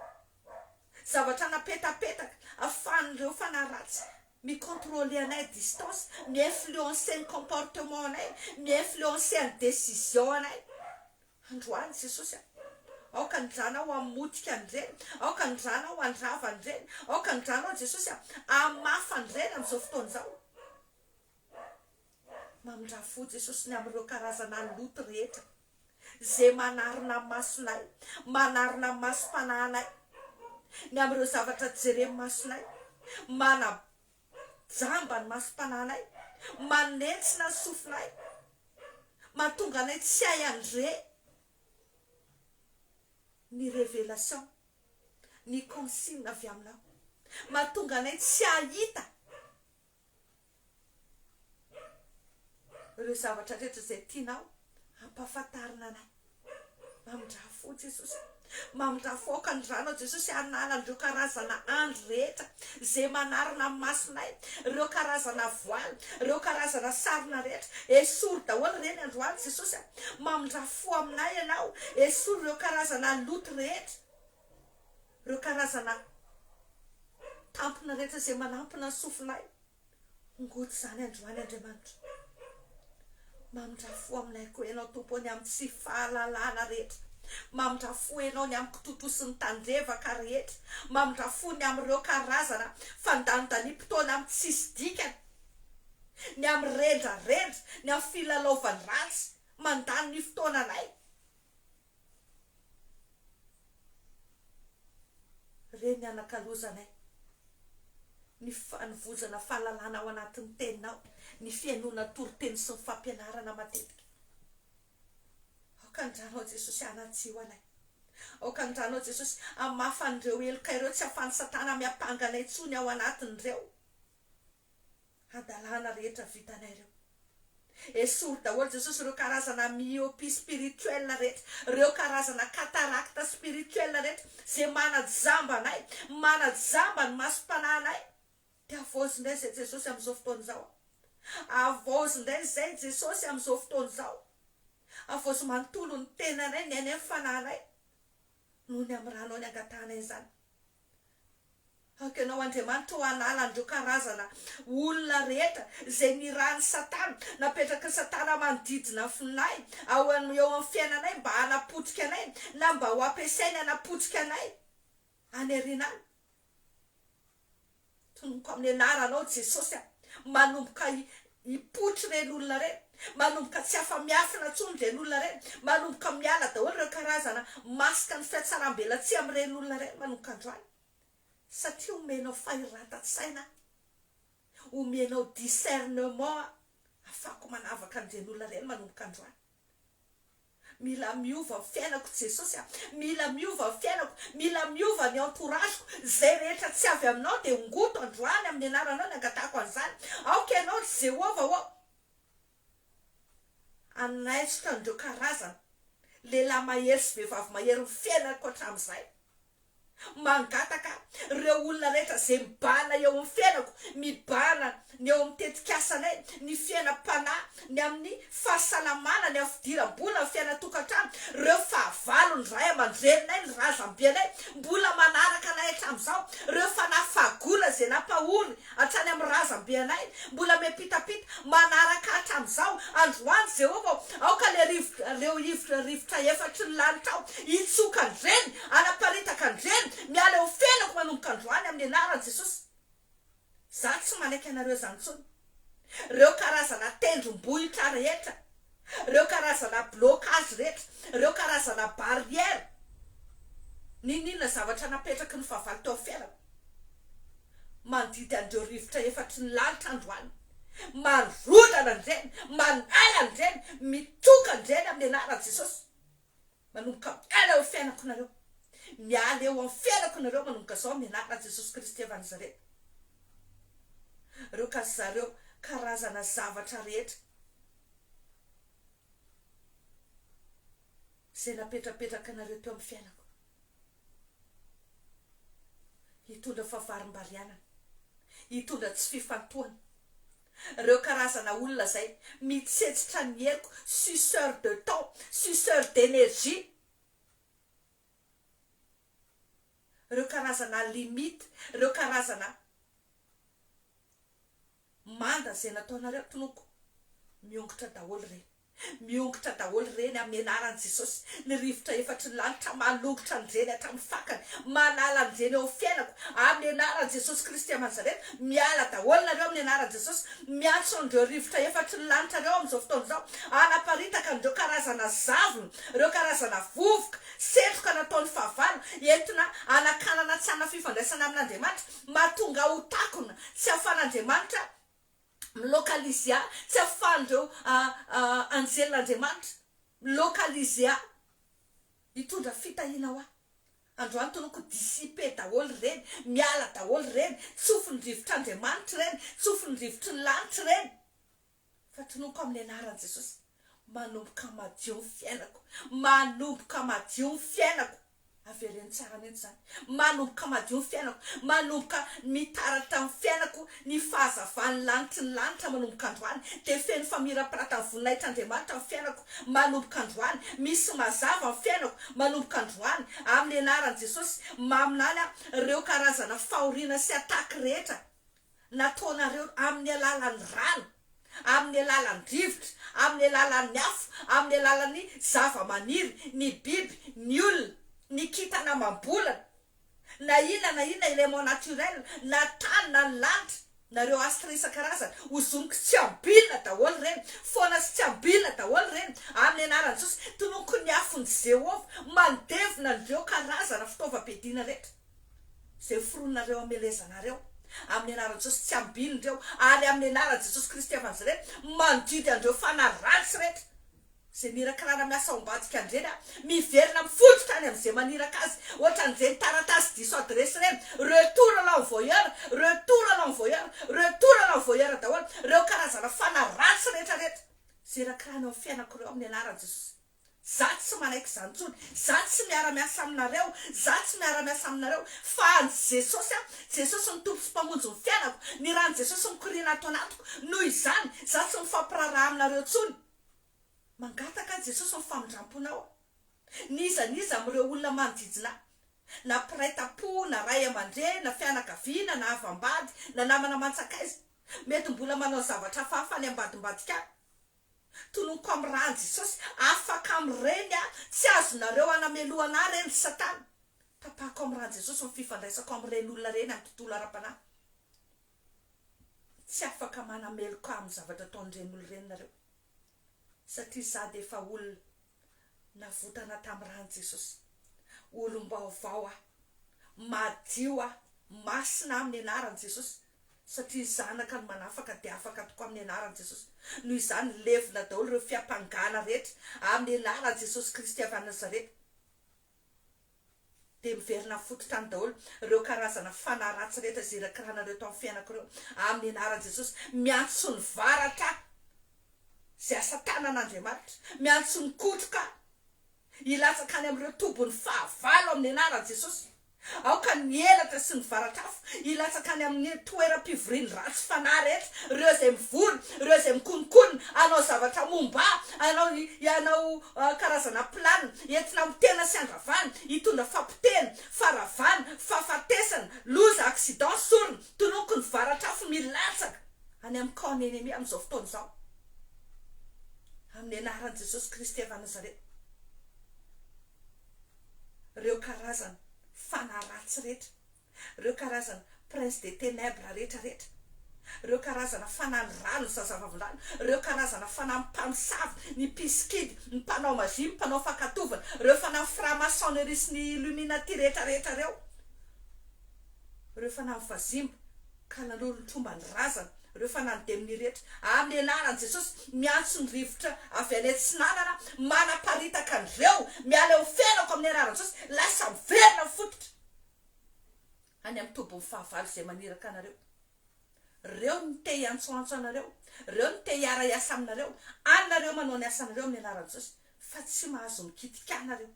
zavatra napetapetaka ahafahan'ireo fanahy ratsy mi-contrôler anay à distance, mi-influencer ny comportement anay, mi-influencer ny décision anay. Androany Jesosy a! Aoka ny ranao hamotika an'ireny, aoka ny ranao handrava an'ireny, aoka ny ranao Jesosy a! hamafa an'ireny amin'izao fotoana izao. Mamindrà fo Jesosy ny amin'ireo karazana loto rehetra izay manarona masonay, manarona masom-panahinay, ny amin'ireo zavatra jeren'ny masonay, manajamba ny masom-panahinay, manentsina ny sofinay, mahatonga anay tsy hay handre ny révélation, ny consigne avy aminao, mahatonga anay tsy hahita Ireo zavatra rehetra izay tianao hampahafantarina anay. Mamindrà fo Jesosy. Mamindrà fo aoka ny ranao Jesosy hanala an'ireo karazana andry rehetra izay manarona ny masonay, ireo karazana voile, ireo karazana sarona rehetra. Esory daholo ireny androany Jesosy a. Mamindrà fo aminay Ianao. Esory ireo karazana loto rehetra. Ireo karazana tampona rehetra izay manampina ny sofinay, hongoty izany androany Andriamanitra. Mamindrà fo aminay koa Ianao Tompo ô ny amin'ny tsy fahalalana rehetra. Mamindrà fo Ianao ny amin'ny kitoto sy ny tandrevaka rehetra. Mamindrà fo ny amin'ireo karazana fandanindaniam-potoana amin'ny tsisy dikany, ny amin'ny rendrarendra, ny amin'ny filalaovan-dratsy mandany ny fotoananay. Re ny anakalozanay, ny fanovozana fahalalana ao anatin'ny Teninao, ny fihainoana toriteny sy ny fampianarana matetika. Aoka ny ranao Jesosy hanadio anay. Aoka ny ranao Jesosy hamafa an'ireo heloka ireo tsy ahafahan'i Satana miampanga anay intsony ao anatin'ireo. Hadalana rehetra vitanay ireo. Esory daholo Jesosy ireo karazana myopie spirituelle rehetra, ireo karazana cataracte spirituelle rehetra izay manajamba anay, manajamba ny masom-panahinay. Dia havaozy indray izay Jesosy amin'izao fotoana izao. Havaozy indray izay Jesosy amin'izao fotoana izao. Havaozy manontolo ny tenanay, ny ainay, ny fanahinay. Noho ny amin'ny ranao ny angatahanay izany. Aoka Ianao Andriamanitra ô hanala an'ireo karazana olona rehetra izay nirahan'i Satana, napetraky ny Satana manodidina ny finay ao eo amin'ny fiainanay mba hanapotika anay na mba ho ampiasainy hanapotika anay any aoriana any. Tononiko amin'ny anaranao Jesosy a! Manomboka hipoitra ireny olona ireny, manomboka tsy afa-miafina intsony ireny olona ireny, manomboka miala daholo ireo karazana masque ny fihatsaram-belatsihy amin'ireny olona ireny manomboka androany. Satria omenao fahiratan-tsaina aho, omenao discernement aho, afahako manavaka an'ireny olona ireny manomboka androany. Mila miova ny fiainako Jesosy a! Mila miova ny fiainako, mila miova ny entourage-ko, izay rehetra tsy avy aminao dia hongoto androany amin'ny anaranao ny angatahako an'izany. Aoka ianao ry Jehovah ô! Hanaisotra an'ireo karazana lehilahy mahery sy vehivavy mahery ny fiainako hatramin'izay. Mangataka ireo olona rehetra izay mibahana eo amin'ny fiainako, mibahana ny eo amin'ny tetikasanay, ny fiainam-panahy, ny amin'ny fahasalamana, ny amin'ny fidiram-bola, ny fiainan-tokantrano, ireo fahavalo, ny ray aman-dreninay, ny razambenay, mbola manaraka anay hatramin'izao, ireo fanahy fahagola izay nampahory hatrany amin'ny razambe anay, mbola miampitampita, manaraka hatramin'izao, androany, Jehovah ô, aoka ilay rivotra, ireo rivotra, rivotra efatry ny lanitra ao, hitsoka an'ireny, hanaparitaka an'ireny, miala eo fiainako manomboka androany, amin'ny anaran'i Jesosy. Izaho tsy manaiky anareo izany intsony. Ireo karazana tendrombohitra rehetra, ireo karazana blocage rehetra, ireo karazana barrière, n'inon'inona zavatra napetraky ny fahavalo teo amin'ny fiainako, mandidy an'ireo rivotra efatry ny lanitra androany, mandrodana an'ireny, manala an'ireny, mitoka an'ireny amin'ny anaran'i Jesosy. Manomboka miala eo fiainako nareo. Miala eo amin'ny fiainako nareo manomboka zao amin'ny anaran'i Jesosy Kristy avy Nazareta. Reo ka zareo karazana zavatra rehetra izay napetrapetraka anareo teo amin'ny fiainako. Hitondra favarimbarianana, hitondra tsy fifantohana. Ireo karazana olona izay mitsetsitra ny heriko, suceur de temps, suceur d'énergie. Ireo karazana limite, ireo karazana manda izay nataonareo, tonoko, miongotra daholo ireny. Miongotra daholo ireny amin'ny anaran'i Jesosy. Ny rivotra efatry ny lanitra manongotra an'ireny hatramin'ny fakany, manala an'ireny eo amin'ny fiainako, amin'ny anaran'i Jesosy Kristy avy Nazareta. Miala daholo nareo amin'ny anaran'i Jesosy. Miantso an'ireo rivotra efatry ny lanitra ireo amin'izao fotoana izao, hanaparitaka an'ireo karazana zavona, ireo karazana vovoka, setroka nataon'ny fahavalo, entina hanakanana tsy hanana fifandraisana amin'Andriamanitra, mahatonga ho takona tsy ahafahan'Andriamanitra mi-localiser ahy, tsy ahafahan'ireo anjelin'Andriamanitra mi-localiser ahy hitondra fitahiana ho ahy. Androany tonoko dissiper daholo ireny, miala daholo ireny, tsofin'ny rivotr'Andriamanitra ireny, tsofin'ny rivotry ny lanitra ireny. Fa tononiko amin'ny anaran'i Jesosy, manomboka madio ny fiainako, manomboka madio ny fiainako. Avereno tsara mihitsy izany. Manomboka madio ny fiainako, manomboka mitaratra amin'ny fiainako ny fahazavan'ny lanitry ny lanitra manomboka androany. Dia feno famirapiratan'ny voninahitr'Andriamanitra ny fiainako manomboka androany. Misy mazava ny fiainako manomboka androany. Amin'ny anaran'i Jesosy, maminany aho ireo karazana fahoriana sy attaque rehetra nataonareo amin'ny alalan'ny rano, amin'ny alalan'ny rivotra, amin'ny alalan'ny afo, amin'ny alalan'ny zava-maniry, ny biby, ny olona, ny kintana amam-bolana, na inona na inona élément naturel, na tany na ny lanitra, nareo astres isan-karazany, hozoniko tsy ambinina daholo ireny, foana sy tsy ambinina daholo ireny, amin'ny anaran'i Jesosy, tononiko ny afon'i Jehovah mandevona an'ireo karazana fitaovam-piadiana rehetra. Izay foroninareo hamelezanareo, amin'ny anaran'i Jesosy tsy ambinina ireo, ary amin'ny anaran'i Jesosy Kristy avy Nazareta, mandidy an'ireo fanahy ratsy rehetra, izay mihirakirana miasa ao ambadika an'ireny aho, miverina mifototra any amin'izay maniraka azy, ohatran'ireny taratasy diso adiresy ireny, retour à l'envoyeur, retour à l'envoyeur, retour à l'envoyeur daholo, ireo karazana fanahy ratsy rehetra rehetra, izay irakirana eo amin'ny fiainako ireo amin'ny anaran'i Jesosy. Za tsy manaiky izany intsony, za tsy miara miasa aminareo, za tsy miara miasa aminareo, fa an'i Jesosy aho, Jesosy no Tompo sy Mpamonjy ny fiainako, ny ran'i Jesosy mikoriana ato anatiko, noho izany za tsy mifampiraharaha aminareo intsony. Mangataka aho Jesosy ny famindramponao aho. N'iza n'iza amin'ireo olona manodidina ahy. Na mpiray tampo, na ray aman-dreny, na fianakaviana, na havam-bady, na namana aman-tsakaiza. Mety mbola manao zavatra hafahafa any ambadimbadika any. Tononiko amin'ny ràn'i Jesosy, afaka amin'ireny aho, tsy azonareo anamelohana ahy ireny ry Satana. Tapahako amin'ny ràn'i Jesosy ny fifandraisako amin'ireny olona ireny amin'ny tontolo ara-panahy. Tsy afaka manameloka ahy amin'ny zavatra ataon'ireny olona ireny nareo, satria izaho dia efa olona navotana tamin'ny ràn'i Jesosy. Olom-baovao aho, madio aho, masina aho amin'ny anaran'i Jesosy. Satria zanaka no manafaka dia afaka tokoa amin'ny anaran'i Jesosy. Noho izany levona daholo ireo fiampangana rehetra amin'ny anaran'i Jesosy Kristy avy any Nazareta. Dia miverina fototra any daholo ireo karazana fanahy ratsy rehetra izay irakirahanareo tao amin'ny fiainako ireo amin'ny anaran'i Jesosy. Miantso ny varatra aho izay asa tanan'Andriamanitra. Miantso ny kotroka aho. Hilatsaka any amin'ireo tobin'ny fahavalo amin'ny anaran'i Jesosy. Aoka ny elatra sy ny varatr'afo hilatsaka any amin'ny toeram-pivorian'ny ratsy fanahy rehetra, ireo izay mivory, ireo izay mikononkonona, hanao zavatra momba ahy, hanao, hanao karazana planina, entina hamotehana sy handravana, hitondra fampotehana, faharavana, fahafatesana, loza, accident, sorona, tononiko ny varatr'afo milatsaka any amin'ny camp-n'ny ennemi amin'izao fotoana izao. Amin'ny anaran'i Jesosy Kristy avy any Nazareta. Ireo karazana fanahy ratsy rehetra, ireo karazana prince des ténèbres rehetra rehetra, ireo karazana fanahy ny rano, ny zazavavindrano, ireo karazana fanahy mpamosavy, ny mpisikidy, ny mpanao magie, ny mpanao fankatovana, ireo fanahy franc-maçonnerie sy ny illuminati rehetra rehetra ireo, ireo fanahy vazimba ka nanolon-tromba ny razana, Ireo fanahy demonia rehetra, amin'ny anaran'i Jesosy, miantso ny rivotra avy any atsinanana, manaparitaka an'ireo, miala eo fiainako amin'ny anaran'i Jesosy, lasa miverina mifototra any amin'ny tobin'ny fahavalo izay maniraka anareo. Ireo no te hiantsoantso anareo, ireo no te hiara-hiasa aminareo, any nareo manao ny asanareo amin'ny anaran'i Jesosy, fa tsy mahazo mikitika anareo.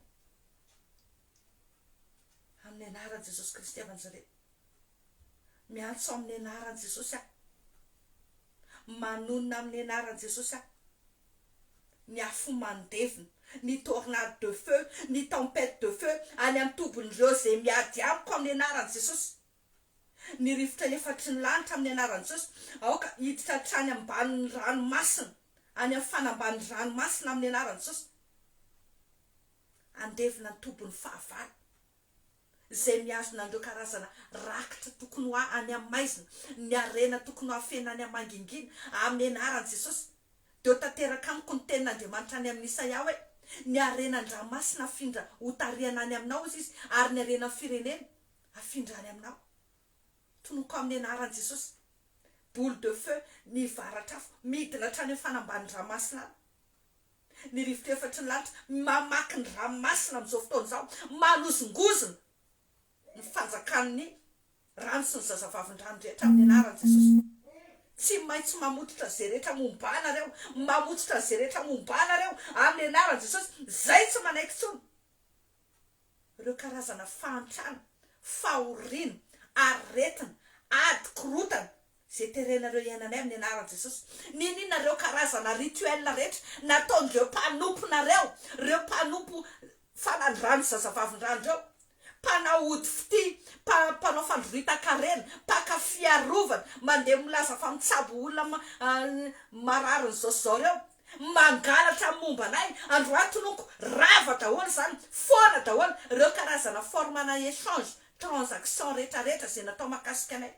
Amin'ny anaran'i Jesosy Kristy avy Nazareta. Miantso amin'ny anaran'i Jesosy aho. Manonona amin'ny anaran'i Jesosy aho. Ny afo mandevona, ny tornade de feu, ny tempête de feu any amin'ny tobin'ireo izay miady amiko amin'ny anaran'i Jesosy. Ny rivotra efatry ny lanitra amin'ny anaran'i Jesosy, aoka hiditra hatrany ambanin'ny ranomasina, any amin'ny fanambanin'ny ranomasina amin'ny anaran'i Jesosy. Handevona ny tobin'ny fahavalo. izay mihazona an'ireo karazana rakitra tokony ho any amin'ny maizina, ny harena tokony ho afenina any amin'ny mangingina, amin'ny anaran'i Jesosy. Dia ho tanteraka amiko ny tenin'Andriamanitra any amin'i Isaia hoe, Ny harena an-dranomasina afindra hotarihana any aminao, hoy Izy, ary ny harenan'ny firenena afindra any aminao. Tonoko amin'ny anaran'i Jesosy. Boule de feu, ny varatr'afo, midina hatrany amin'ny fanambanin-dranomasina any. Ny rivotra efatry ny lanitra mamaky ny ranomasina amin'izao fotoana izao, manozongozona ny fanjakan'ny rano sy ny zazavavindrano rehetra amin'ny anaran'i Jesosy. Tsy maintsy mamototra izay rehetra momba anareo, mamototra izay rehetra momba anareo amin'ny anaran'i Jesosy, izay tsy manaiky intsony. Ireo karazana fahantrana, fahoriana, aretina, ady, korotana, izay terenareo iainanay amin'ny anaran'i Jesosy. N'inon'inona ireo karazana rituel rehetra nataon'ireo mpanomponareo, ireo mpanompo fanandrano zazavavindrano ireo, mpanao ody fitia, mpanao fandroritan-karena, mpaka fiarovana, mandeha milaza fa mitsabo olona mararin'izao sy izao ireo, Mangalatra ny momba anay androany tononko rava daholo izany, foana daholo ireo karazana forme na echange, transaction rehetra rehetra izay natao mahakasika anay.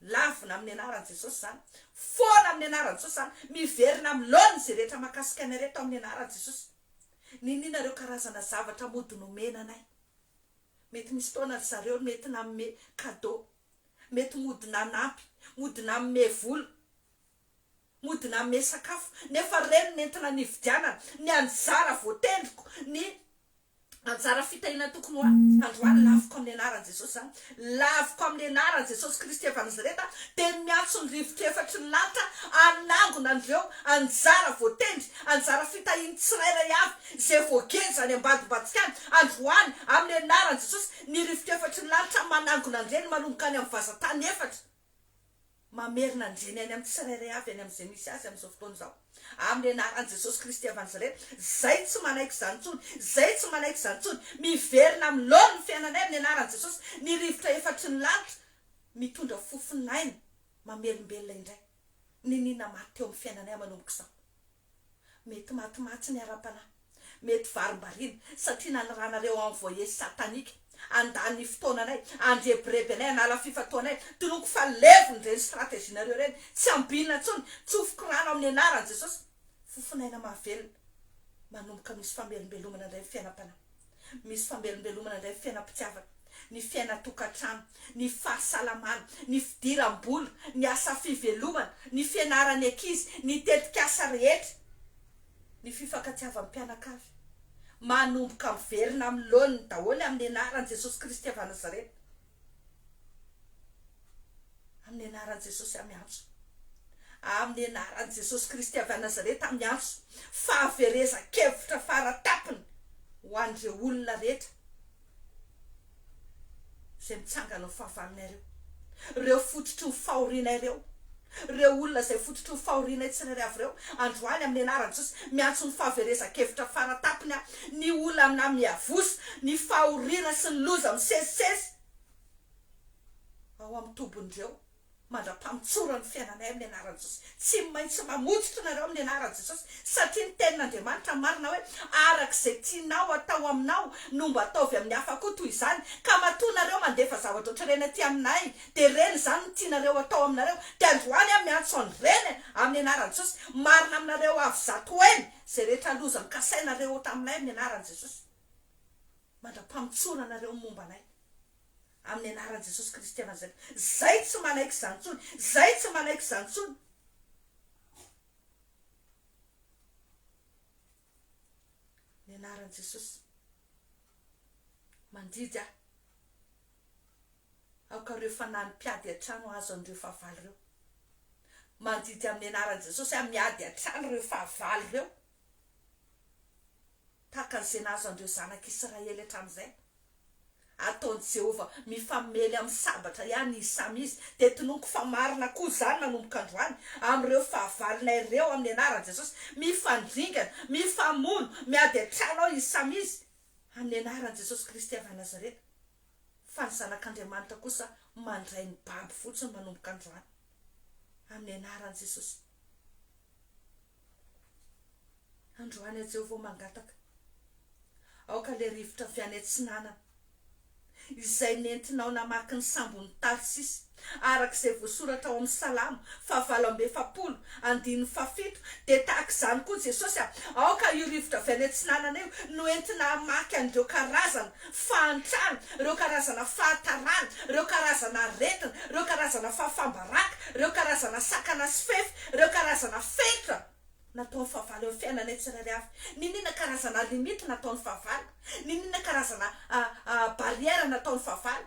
Lavina amin'ny anaran'i Jesosy izany, foana amin'ny anaran'i Jesosy izany, miverina amin'ny laoniny izay rehetra mahakasika anay reto amin'ny anaran'i Jesosy. Niniana ireo karazana zavatra mody nomena anay. Mety misy fotoana ry zareo mety nanome cadeau, mety mody nanampy, mody nanome vola. Mody nanome sakafo, nefa ireny no nentina nividianana, ny anjara voatendriko, ny anjara fitahiana tokony ho ahy, androany laviko amin'ny anaran'i Jesosy izany, laviko amin'ny anaran'i Jesosy Kristy avy any Nazareta, dia miantso ny rivotra efatry ny lanitra hanangona an'ireo anjara voatendry, anjara fitahian'ny tsirairay avy izay voageja any ambadimbadika any, androany amin'ny anaran'i Jesosy, ny rivotra efatry ny lanitra manangona an'ireny manomboka any amin'ny vazantany efatra. Mamerina an'ireny any amin'ny tsirairay avy any amin'izay misy azy amin'izao fotoana izao. Amin'ny anaran'i Jesosy Kristy avy Nazareta, zay tsy manaiky izany intsony, zay tsy manaiky izany intsony, miverina amin'ny laoniny ny fiainanay amin'ny anaran'i Jesosy, ny rivotra efatry ny lanitra mitondra fofon'aina mamelombelona indray niniana maty teo amin'ny fiainanay manomboka izao. Mety matimaty ny ara-panahy, mety varimbariana satria naniranareo envoyé satanique handany ny fotoananay, handrebireby anay, hanala fifantohanay, tononiko fa levona ireny stratégie-nareo ireny, tsy ambinina intsony, tsofiko rano amin'ny anaran'i Jesosy, fofon'aina mahavelona, manomboka misy famelombelomana indray ny fiainam-panahy. Misy famelombelomana indray ny fiainam-pitiavana, ny fiainan-tokantrano, ny fahasalamana, ny fidiram-bola, ny asa fivelomana, ny fianaran'ny ankizy, ny tetikasa rehetra, ny fifankatiavan'ny mpianakavy. Manomboka miverina amin'ny laoniny daholo amin'ny anaran'i Jesosy Kristy avy any Nazareta. Amin'ny anaran'i Jesosy aho miantso. Amin'ny anaran'i Jesosy Kristy avy any Nazareta aho miantso fahaverezan-kevitra fara-tampony ho an'ireo olona rehetra izay mitsangana ho fahavalonay ireo. Ireo fototry ny fahorianay ireo. Ireo olona izay fototry ny fahorianay tsirairay avy ireo. Androany amin'ny anaran'i Jesosy, miantso ny fahaverezan-kevitra fara-tampony aho. Ny olana miavosa, ny fahoriana sy ny loza misesisesy. ao amin'ny tobin'ireo mandra-pamotsorany ny fiainanay amin'ny anaran'i Jesosy. Tsy maintsy mamotsitra nareo amin'ny anaran'i Jesosy satria ny tenin'Andriamanitra marina hoe araka izay tianao atao aminao no mba ataovy amin'ny hafa koa toy izany ka matoa nareo mandefa zavatra ohatr'ireny aty aminay dia ireny izany no tianareo atao aminareo dia androany aho miantso an'ireny amin'ny anaran'i Jesosy marina aminareo avy zatoeny izay rehetra loza nokasainareo taminay amin'ny anaran'i Jesosy mandra-pamotsoranareo ny momba anay. Amin'ny anaran'i Jesosy Kristy avy Nazareta. Zay tsy manaiky izany intsony. Zay tsy manaiky izany intsony. Ny anaran'i Jesosy. Mandidy aho. Aoka ireo fanahy mpiady an-trano hahazo an'ireo fahavalo ireo. Mandidy amin'ny anaran'i Jesosy aho miady an-trano ireo fahavalo ireo. Tahaka an'izay nahazo an'ireo zanak'Israely hatramin'izay. Ataon'i Jehovah mifamely amin'ny sabatra ihany izy samy izy, dia tononiko fa marina koa izany manomboka androany, amin'ireo fahavalonay ireo amin'ny anaran'i Jesosy, mifandringana, mifamono, miady an-trano ao izy samy izy, amin'ny anaran'i Jesosy Kristy avy any Nazareta. Fa ny Zanak'Andriamanitra kosa mandray ny babo fotsiny manomboka androany, amin'ny anaran'i Jesosy. Androany aho Jehovah mangataka. Aoka ilay rivotra avy any atsinanana, izay nentinao namaky ny sambon'i Tarsisy, araka izay voasoratra ao amin'ny Salamo faha-48, andininy fahafito, dia tahaka izany koa Jesosy a! Aoka io rivotra avy any atsinanana io no entina hamaky an'ireo karazana fahantrana, ireo karazana fahatarana, ireo karazana aretina, ireo karazana fahafam-baraka, ireo karazana sakana sy fefy, ireo karazana fetra nataon'ny fahavalo eo amin'ny fiainanay tsirairay avy. N'inon'inona karazana limite nataon'ny fahavalo, n'inon'inona karazana barrière nataon'ny fahavalo,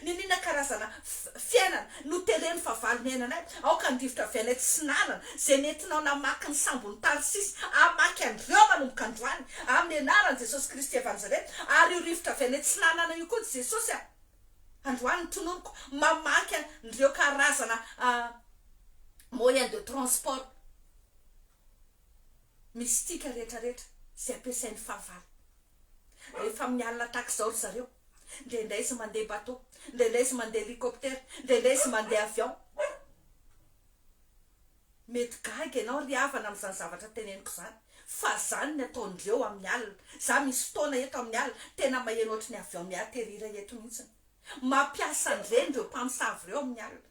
n'inon'inona karazana fiainana noteren'ny fahavalo niainanay, aoka ny rivotra avy any atsinanana, izay nentinao namaky ny sambon'i Tarsisy, hamaky an'ireo manomboka androany, amin'ny anaran'i Jesosy Kristy avy any Nazareta, ary io rivotra avy any atsinanana io koa Jesosy a! Androany ny tononiko mamaky an'ireo karazana moyen de transport mystique rehetra rehetra izay ampiasain'ny fahavalo. Rehefa amin'ny alina tahaka izao ry zareo, indraindray izy mandeha bateau, indraindray izy mandeha hélicoptère, indraindray izy mandeha avion. Mety gaga ianao ry havana amin'izany zavatra teneniko izany fa zany ny ataondreo amin'ny alina, za misy fotoana eto amin'ny alina tena maheno ohatry ny avion mi-atterrir eto mihitsiny. Mampiasa an'ireny ireo mpamosavy ireo amin'ny alina.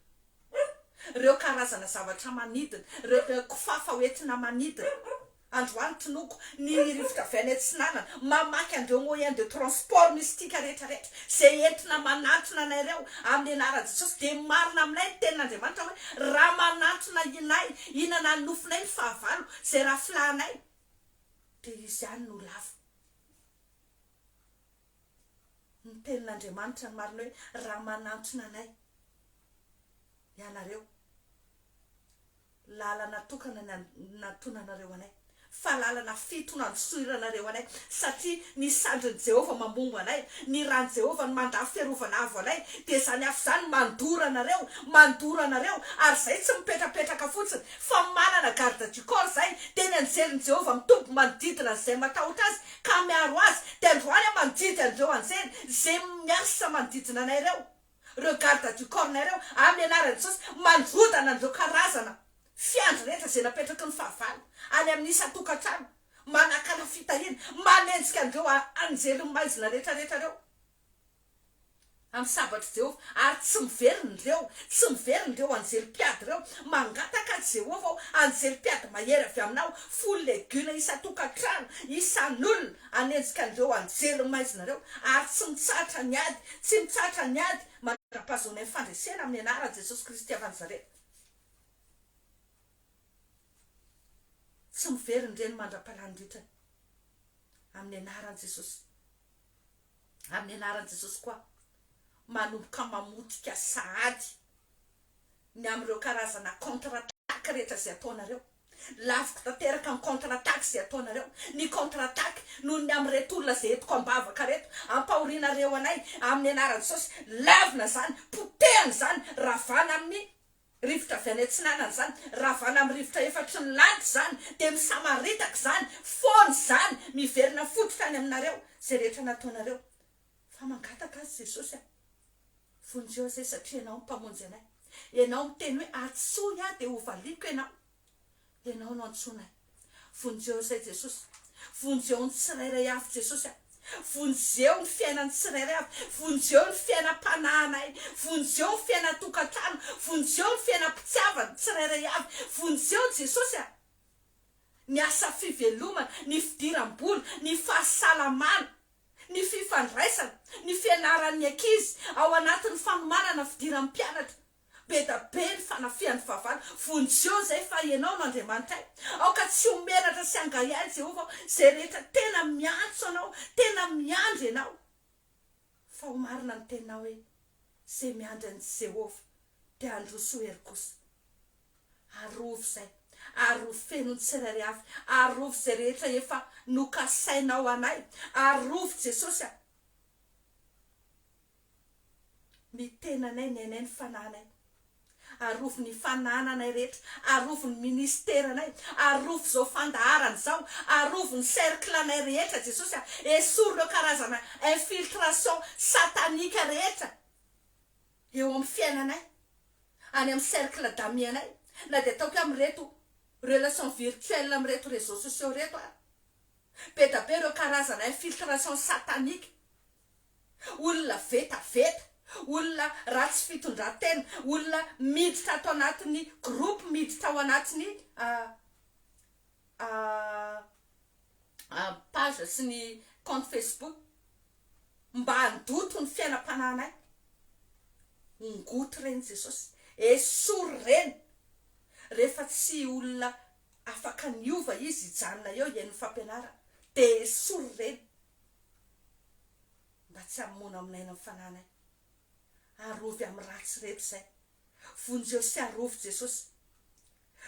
Ireo karazana zavatra manidina, ireo kifafa hoentina manidina. Androany tonoko ny rivotra avy any atsinanana, mamaky an'ireo moyen de transport mystique rehetra rehetra izay entina manantona anay ireo amin'ny anaran'i Jesosy dia marina aminay ny tenin'Andriamanitra hoe raha manantona inay hihinana ny nofonay ny fahavalo izay rafilahinay dia izy ihany no lavo. Ny tenin'Andriamanitra ny marina hoe raha manantona anay ianareo Lalana tokana ny natonanareo anay. Fa lalana fito no andosiranareo anay, satria ny sandrin'i Jehovah mamono anay, ny ran'i Jehovah no mandà fiarovana avo anay, dia izany afo izany mandoro anareo, mandoro anareo, ary izay tsy mipetrapetraka fotsiny, fa manana garde du corps izay, dia ny anjelin'i Jehovah mitombo manodidina an'izay matahotra azy, ka miaro azy, dia androany aho mandidy an'ireo anjely izay miasa manodidina anay ireo, ireo garde du corps-nay ireo, amin'ny anaran'i Jesosy, mandrodana an'ireo karazana Fiandry rehetra izay napetraky ny fahavalo any amin'ny isan-tokantrano, manakana fitahiana, manenjika an'ireo anjelin'ny maizina rehetra rehetra ireo amin'ny sabatr'i Jehovah, ary tsy miverina ireo, tsy miverina ireo anjely mpiady ireo. Mangataka aho Jehovah ô, anjely mpiady mahery avy aminao, folo legiona isan-tokantrano, isan'olona, hanenjika an'ireo anjelin'ny maizina ireo, ary tsy mitsahatra ny ady, tsy mitsahatra ny ady, mandra-pahazoanay fandresena amin'ny anaran'i Jesosy Kristy avy Nazareta. Tsy miverina ireny mandra-pahalany-ritrany. Amin'ny anaran'i Jesosy. Amin'ny anaran'i Jesosy koa. Manomboka mamotika sahady ny amin'ireo karazana contre-attaque rehetra izay ataonareo. Laviko tanteraka ny contre-attaque izay ataonareo. Ny contre-attaque noho ny amin'ireto olona izay entiko am-bavaka ireto. Ampahorianareo anay amin'ny anaran'i Jesosy. Lavina izany, potehana izany, ravana amin'ny Rivotra avy any atsinanana izany, ravana amin'ny rivotra efatry ny lanitra izany, dia misamaritaka izany, foana izany, miverina fototra any aminareo izay rehetra nataonareo. Fa mangataka azy Jesosy a! Vonjeo izay satria Ianao no Mpamonjy anay. Ianao miteny hoe antsoy aho dia hovaliako ianao. Ianao no antsoinay. Vonjeo izay Jesosy. Vonjeo ny tsirairay avy Jesosy a. Vonjeo ny fiainan'ny tsirairay avy. Vonjeo ny fiainam-panahinay. Vonjeo ny fiainan-tokantrano. Vonjeo ny fiainam-pitiavana tsirairay avy. Vonjeo Jesosy a. Ny asa fivelomana, ny fidiram-bola, ny fahasalamana, ny fifandraisana, ny fianaran'ny ankizy ao anatin'ny fanomanana fidiran'ny mpianatra. Be da be ny fanafihan'ny fahavalo. Vonjeo izay fa Ianao no Andriamanitray. Aoka tsy ho menatra sy hangahiahy Jehovah aho, izay rehetra tena miantso Anao, tena miandry Ianao. Fa ho marina ny teninao hoe, Izay miandry an'i Jehovah dia handroso hery kosa. Arovy izay, arovy feno ny tsirairay avy, arovy izay rehetra efa nokasainao anay, arovy Jesosy a! Ny tenanay, ny ainay, ny fanahinay. Arovy ny fanananay rehetra, arovy ny ministeranay, arovy izao fandaharana izao, arovy ny cercle-nay rehetra Jesosy a! Esory ireo karazana infiltration satanique rehetra eo amin'ny fiainanay, any amin'ny cercle d'amis anay, na dia ataoko hoe amin'ireto relation virtuelle amin'ireto réseaux sociaux ireto ary. Be da be ireo karazana infiltration satanique. Olona vetaveta, olona ratsy fitondran-tena, olona miditra ato anatin'ny groupe, miditra ao anatin'ny page sy ny compte Facebook mba handoto ny fiainam-panahinay. Ongoty ireny Jesosy, esory ireny rehefa tsy olona afaka niova izy hijanona eo hihaino ny fampianarana dia esory ireny. Mba tsy hamonamonaina ny fanahinay. Arovy amin'ny ratsy rehetra izay. Vonjeo sy arovy Jesosy.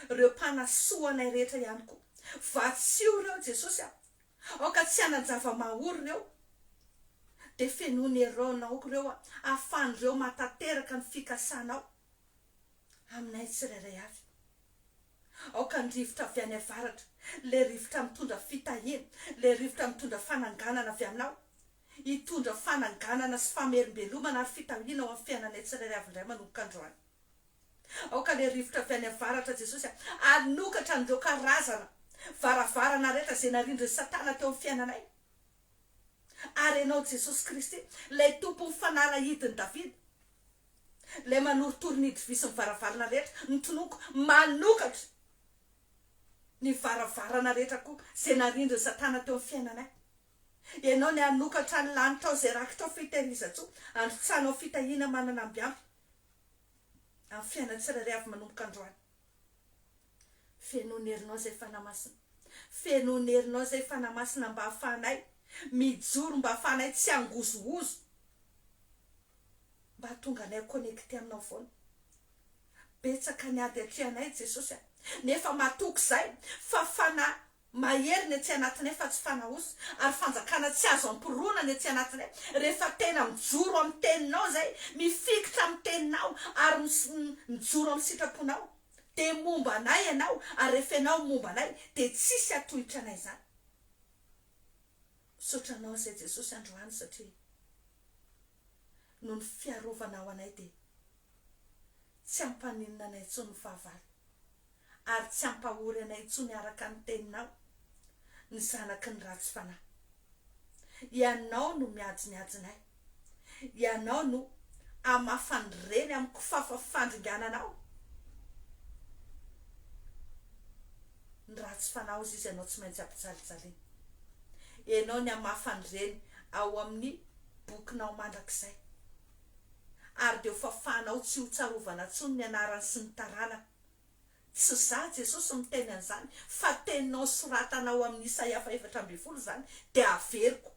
Ireo mpanasoa anay rehetra ihany koa. Vatsio ireo Jesosy a. Aoka tsy hanan-java-mahory ireo. Dia fenoy ny heraonao ireo ahafahan'ireo mahatanteraka ny fikasanao aminay tsirairay avy. Aoka ny rivotra avy any avaratra, ilay rivotra mitondra fitahiana, ilay rivotra mitondra fananganana avy aminao, hitondra fananganana sy famerim-belomana ary fitahiana ao amin'ny fiainanay tsirairay avy indray manomboka androany. Aoka ilay rivotra avy any avaratra Jesosy hanokatra an'ireo karazana varavarana rehetra izay narindrin'i Satana teo amin'ny fiainanay. Ary Ianao Jesosy Kristy, ilay Tompon'ny fanalahidin'i Davida, Ilay manorotoro ny hidivy sy ny varavarana rehetra, ny tonoko manokatra ny varavarana rehetra koa izay narindrin'i Satana teo amin'ny fiainanay. Ianao ny hanokatra ny lanitrao izay rakitrao fitehirizan-tsoa, androtsahanao fitahiana manana amby ampy amin'ny fiainana tsirairay avy manomboka androany. Fenoy ny herinao izay Fanahy Masina. Fenoy ny herinao izay Fanahy Masina mba hahafahanay mijoro, mba hahafahanay tsy hangozohozo. Mba hahatonga anay ho connecté aminao foana. Betsaka ny ady atrehanay Jesosy a! Nefa matoky izay fa fanahy. Mahery ny aty anatinay fa tsy fanaosa, ary fanjakana tsy azo ampirona ny aty anatinay, rehefa tena mijoro amin'ny teninao izay, mifikitra amin'ny teninao, ary mijoro amin'ny sitraponao, dia momba anay ianao, ary rehefa ianao momba anay, dia tsisy hatohitra anay izany. Misaotra anao izay Jesosy androany satria noho ny fiarovanao anay dia tsy hampaninona anay intsony ny fahavalo. ary tsy hampahory anay intsony araka ny teninao, ny zanaky ny ratsy fanahy. Ianao no miady ny adinay. Ianao no hamafan'ireny amin'ny kifafa fandringananao. Ny ratsy fanahy hozy izy ianao tsy maintsy ampijalijaliana. Ianao ny hamafan'ireny ao amin'ny bokinao mandrakizay. Ary dia ho fafanao tsy ho tsarovana intsony ny anarany sy ny taranany. Tsy za Jesosy miteny an'izany fa teninao soratana ao amin'ny Isaia faha-14 izany dia averiko.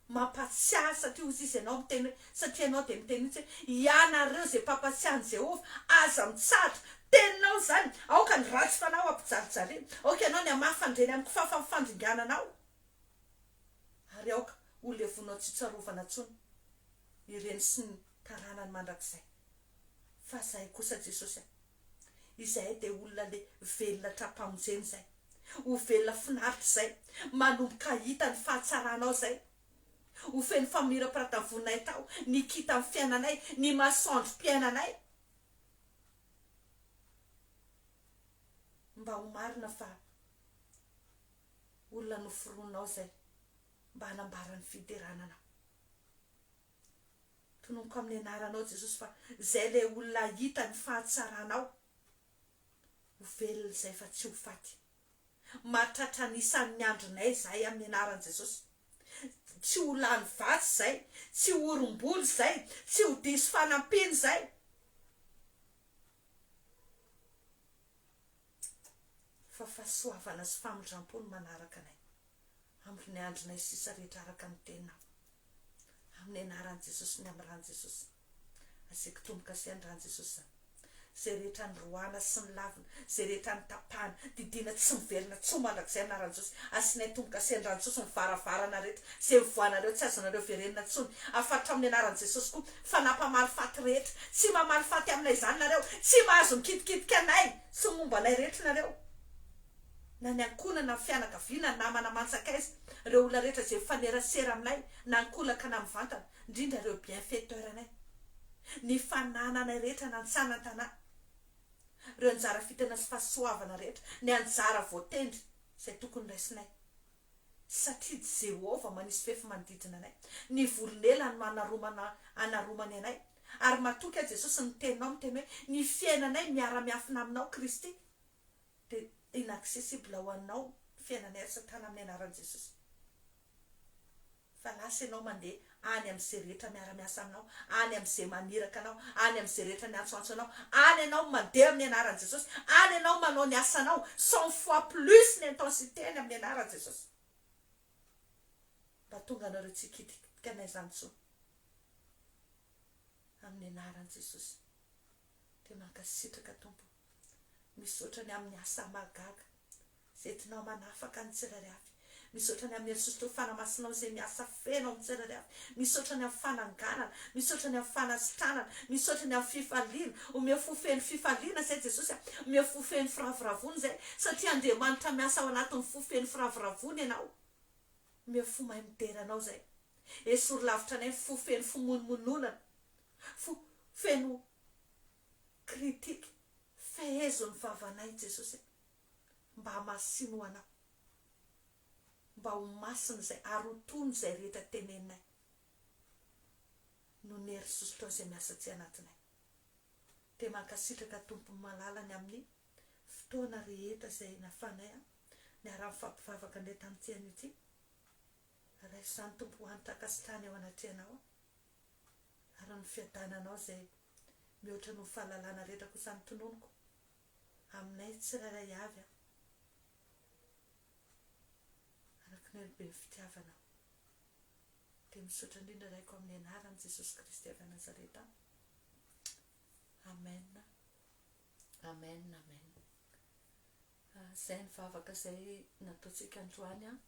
Mampatsiahy satria hozy izy ianao miteny hoe satria ianao dia miteny mihitsy hoe ianareo izay mpampatsiahy an'i Jehovah aza mitsahatra. Teninao izany. Aoka ny ratsy fanahy ho ampijalijaliana. Aoka ianao ny hamaha fandreny amin'ny kifafa ny fandringananao. Ary aoka ho levonao tsy tsarovana intsony ireny sy ny taranany mandrakizay. Fa zahay kosa Jesosy a! Izahay dia olona le velona tra-pamonjena izay. Ho velona finaritra izay. Manomboka hahita ny fahatsaranao izay. Ho feno famirapirata voninahitrao ny kintan'ny fiainanay, ny masoandrom-piainanay. Mba ho marina fa olona noforoninao izay mba hanambara ny fiderana anao. Tononiko amin'ny anaranao Jesosy fa zay ilay olona hahita ny fahatsaranao ho velona izay fa tsy ho faty. Mahatratra ny isan'ny andronay izahay amin'ny anaran'i Jesosy. Tsy ho lany vatsy izay, tsy ho orim-bola izay, tsy ho diso fanampiana izay. Fa fahasoavana sy famindram-po no manaraka anay. Ambin'ny andronay sisa rehetra araka ny teninao. Amin'ny anaran'i Jesosy ny amin'ny ran'i Jesosy. Asiako tombo-kase ny ran'i Jesosy izany. Izay rehetra niroahana sy nilavina, izay rehetra nitapahana, didiana tsy miverina intsony mandrakizay amin'ny anaran'i Jesosy. Asianay tombo-kase ny ran'i Jesosy ny varavarana rehetra, izay nivoahanareo tsy azonareo verenina intsony. Afatotro amin'ny anaran'i Jesosy koa fa na mpamaly faty rehetra. Tsy mamaly faty aminay izany nareo. Tsy mahazo mikitikitika anay sy ny momba anay rehetra nareo. na ny ankohonana, ny fianakaviana, namana aman-tsakaiza, ireo olona rehetra izay mifanerasera aminay na ankolaka na mivantana, indrindra ireo bienfaiteurs-nay, ny fanananay rehetra na an-tsaha na an-tanà, ireo anjara fitana sy fahasoavana rehetra, ny anjara voatendry izay tokony raisinay. Satria Jehovah manisy fefy manodidina anay, ny volon'elany no anaromana anaromany anay, ary matoky aho Jesosy ny teninao miteny hoe ny fiainanay miara-miafina aminao Kristy, Dia inaccessible ho anao ny fiainanay ry satana amin'ny anaran'i Jesosy. Fa lasa ianao mandeha any amin'izay rehetra miara-miasa aminao, any amin'izay maniraka anao, any amin'izay rehetra miantsoantso anao, any ianao mandeha amin'ny anaran'i Jesosy, any ianao manao ny asanao 100 fois plus ny intensité-ny amin'ny anaran'i Jesosy. Mba tonga anareo tsy hikitikitika anay izany intsony. Amin'ny anaran'i Jesosy. Dia mankasitraka Tompo. Misaotra ny amin'ny asa mahagaga izay entinao manafaka ny tsirairay avy. Misaotra ny amin'ny hery Fanahy Masinao izay miasa feno amin'ny tsirairay avy. Misaotra ny amin'ny fananganana. Misaotra ny amin'ny fanasitranana. Misaotra ny amin'ny fifaliana. Omeo fo feno fifaliana izay Jesosy a. Omeo fo feno firavoravoana izay satria Andriamanitra miasa ao anatin'ny fo feno firavoravoana ianao. Omeo fo mahay midera anao izay. Esory lavitra anay ny fo feno fimonomononana. Fo feno critique, fehezo ny vavanay Jesosy a, mba hamasino ho anao, mba ho masina izay ary ho tony izay rehetra teneninay, noho ny hery sosotrao izay miasa aty anatinay. Dia mankasitraka Tompo malala ny amin'ny fotoana rehetra izay nafanay niara-nifampivavaka indray tamin'ity anio ity. Raiso izany Tompo ho hanitra ankasitrahana eo anatrehanao ary ny fiadananao izay mihoatra noho fahalalana rehetra kosa ny tononiko aminay tsirairay avy an, araka ny halehiben'ny fitiavanao. Dia misaotra indrindra Raiko amin'ny anaran'i Jesosy Kristy avy any Nazareta. Amen. Amen. Amen. Izay ny vavaka izay nataontsika androany an.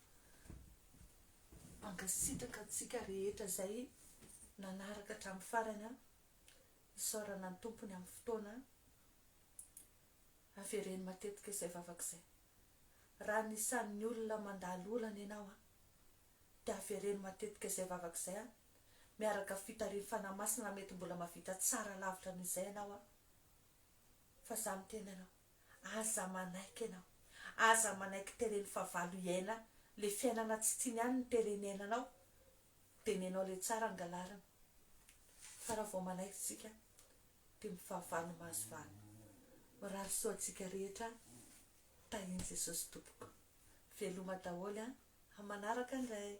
Mankasitraka antsika rehetra izay nanaraka hatramin'ny farany an. Isaorana ny Tompo ny amin'ny fotoana. Avereno matetika izay vavaka izay. Raha anisan'ny olona mandalo olana ianao an, dia avereno matetika izay vavaka izay an, miaraka fitarihin'ny Fanahy Masina mety mbola mahavita tsara lavitra noho izay ianao an. Fa za miteny anao, aza manaiky ianao, aza manaiky teren'ny fahavalo hiaina le fiainana tsy tiany ihany no tereny hiainanao, dia nenao le tsara angalarina. Fa raha vao manaiky tsika dia mifahavalo mahazo vahana. Mirary soa antsika rehetra tahin'i Jesosy tompoko. Veloma daholo an, am manaraka indray.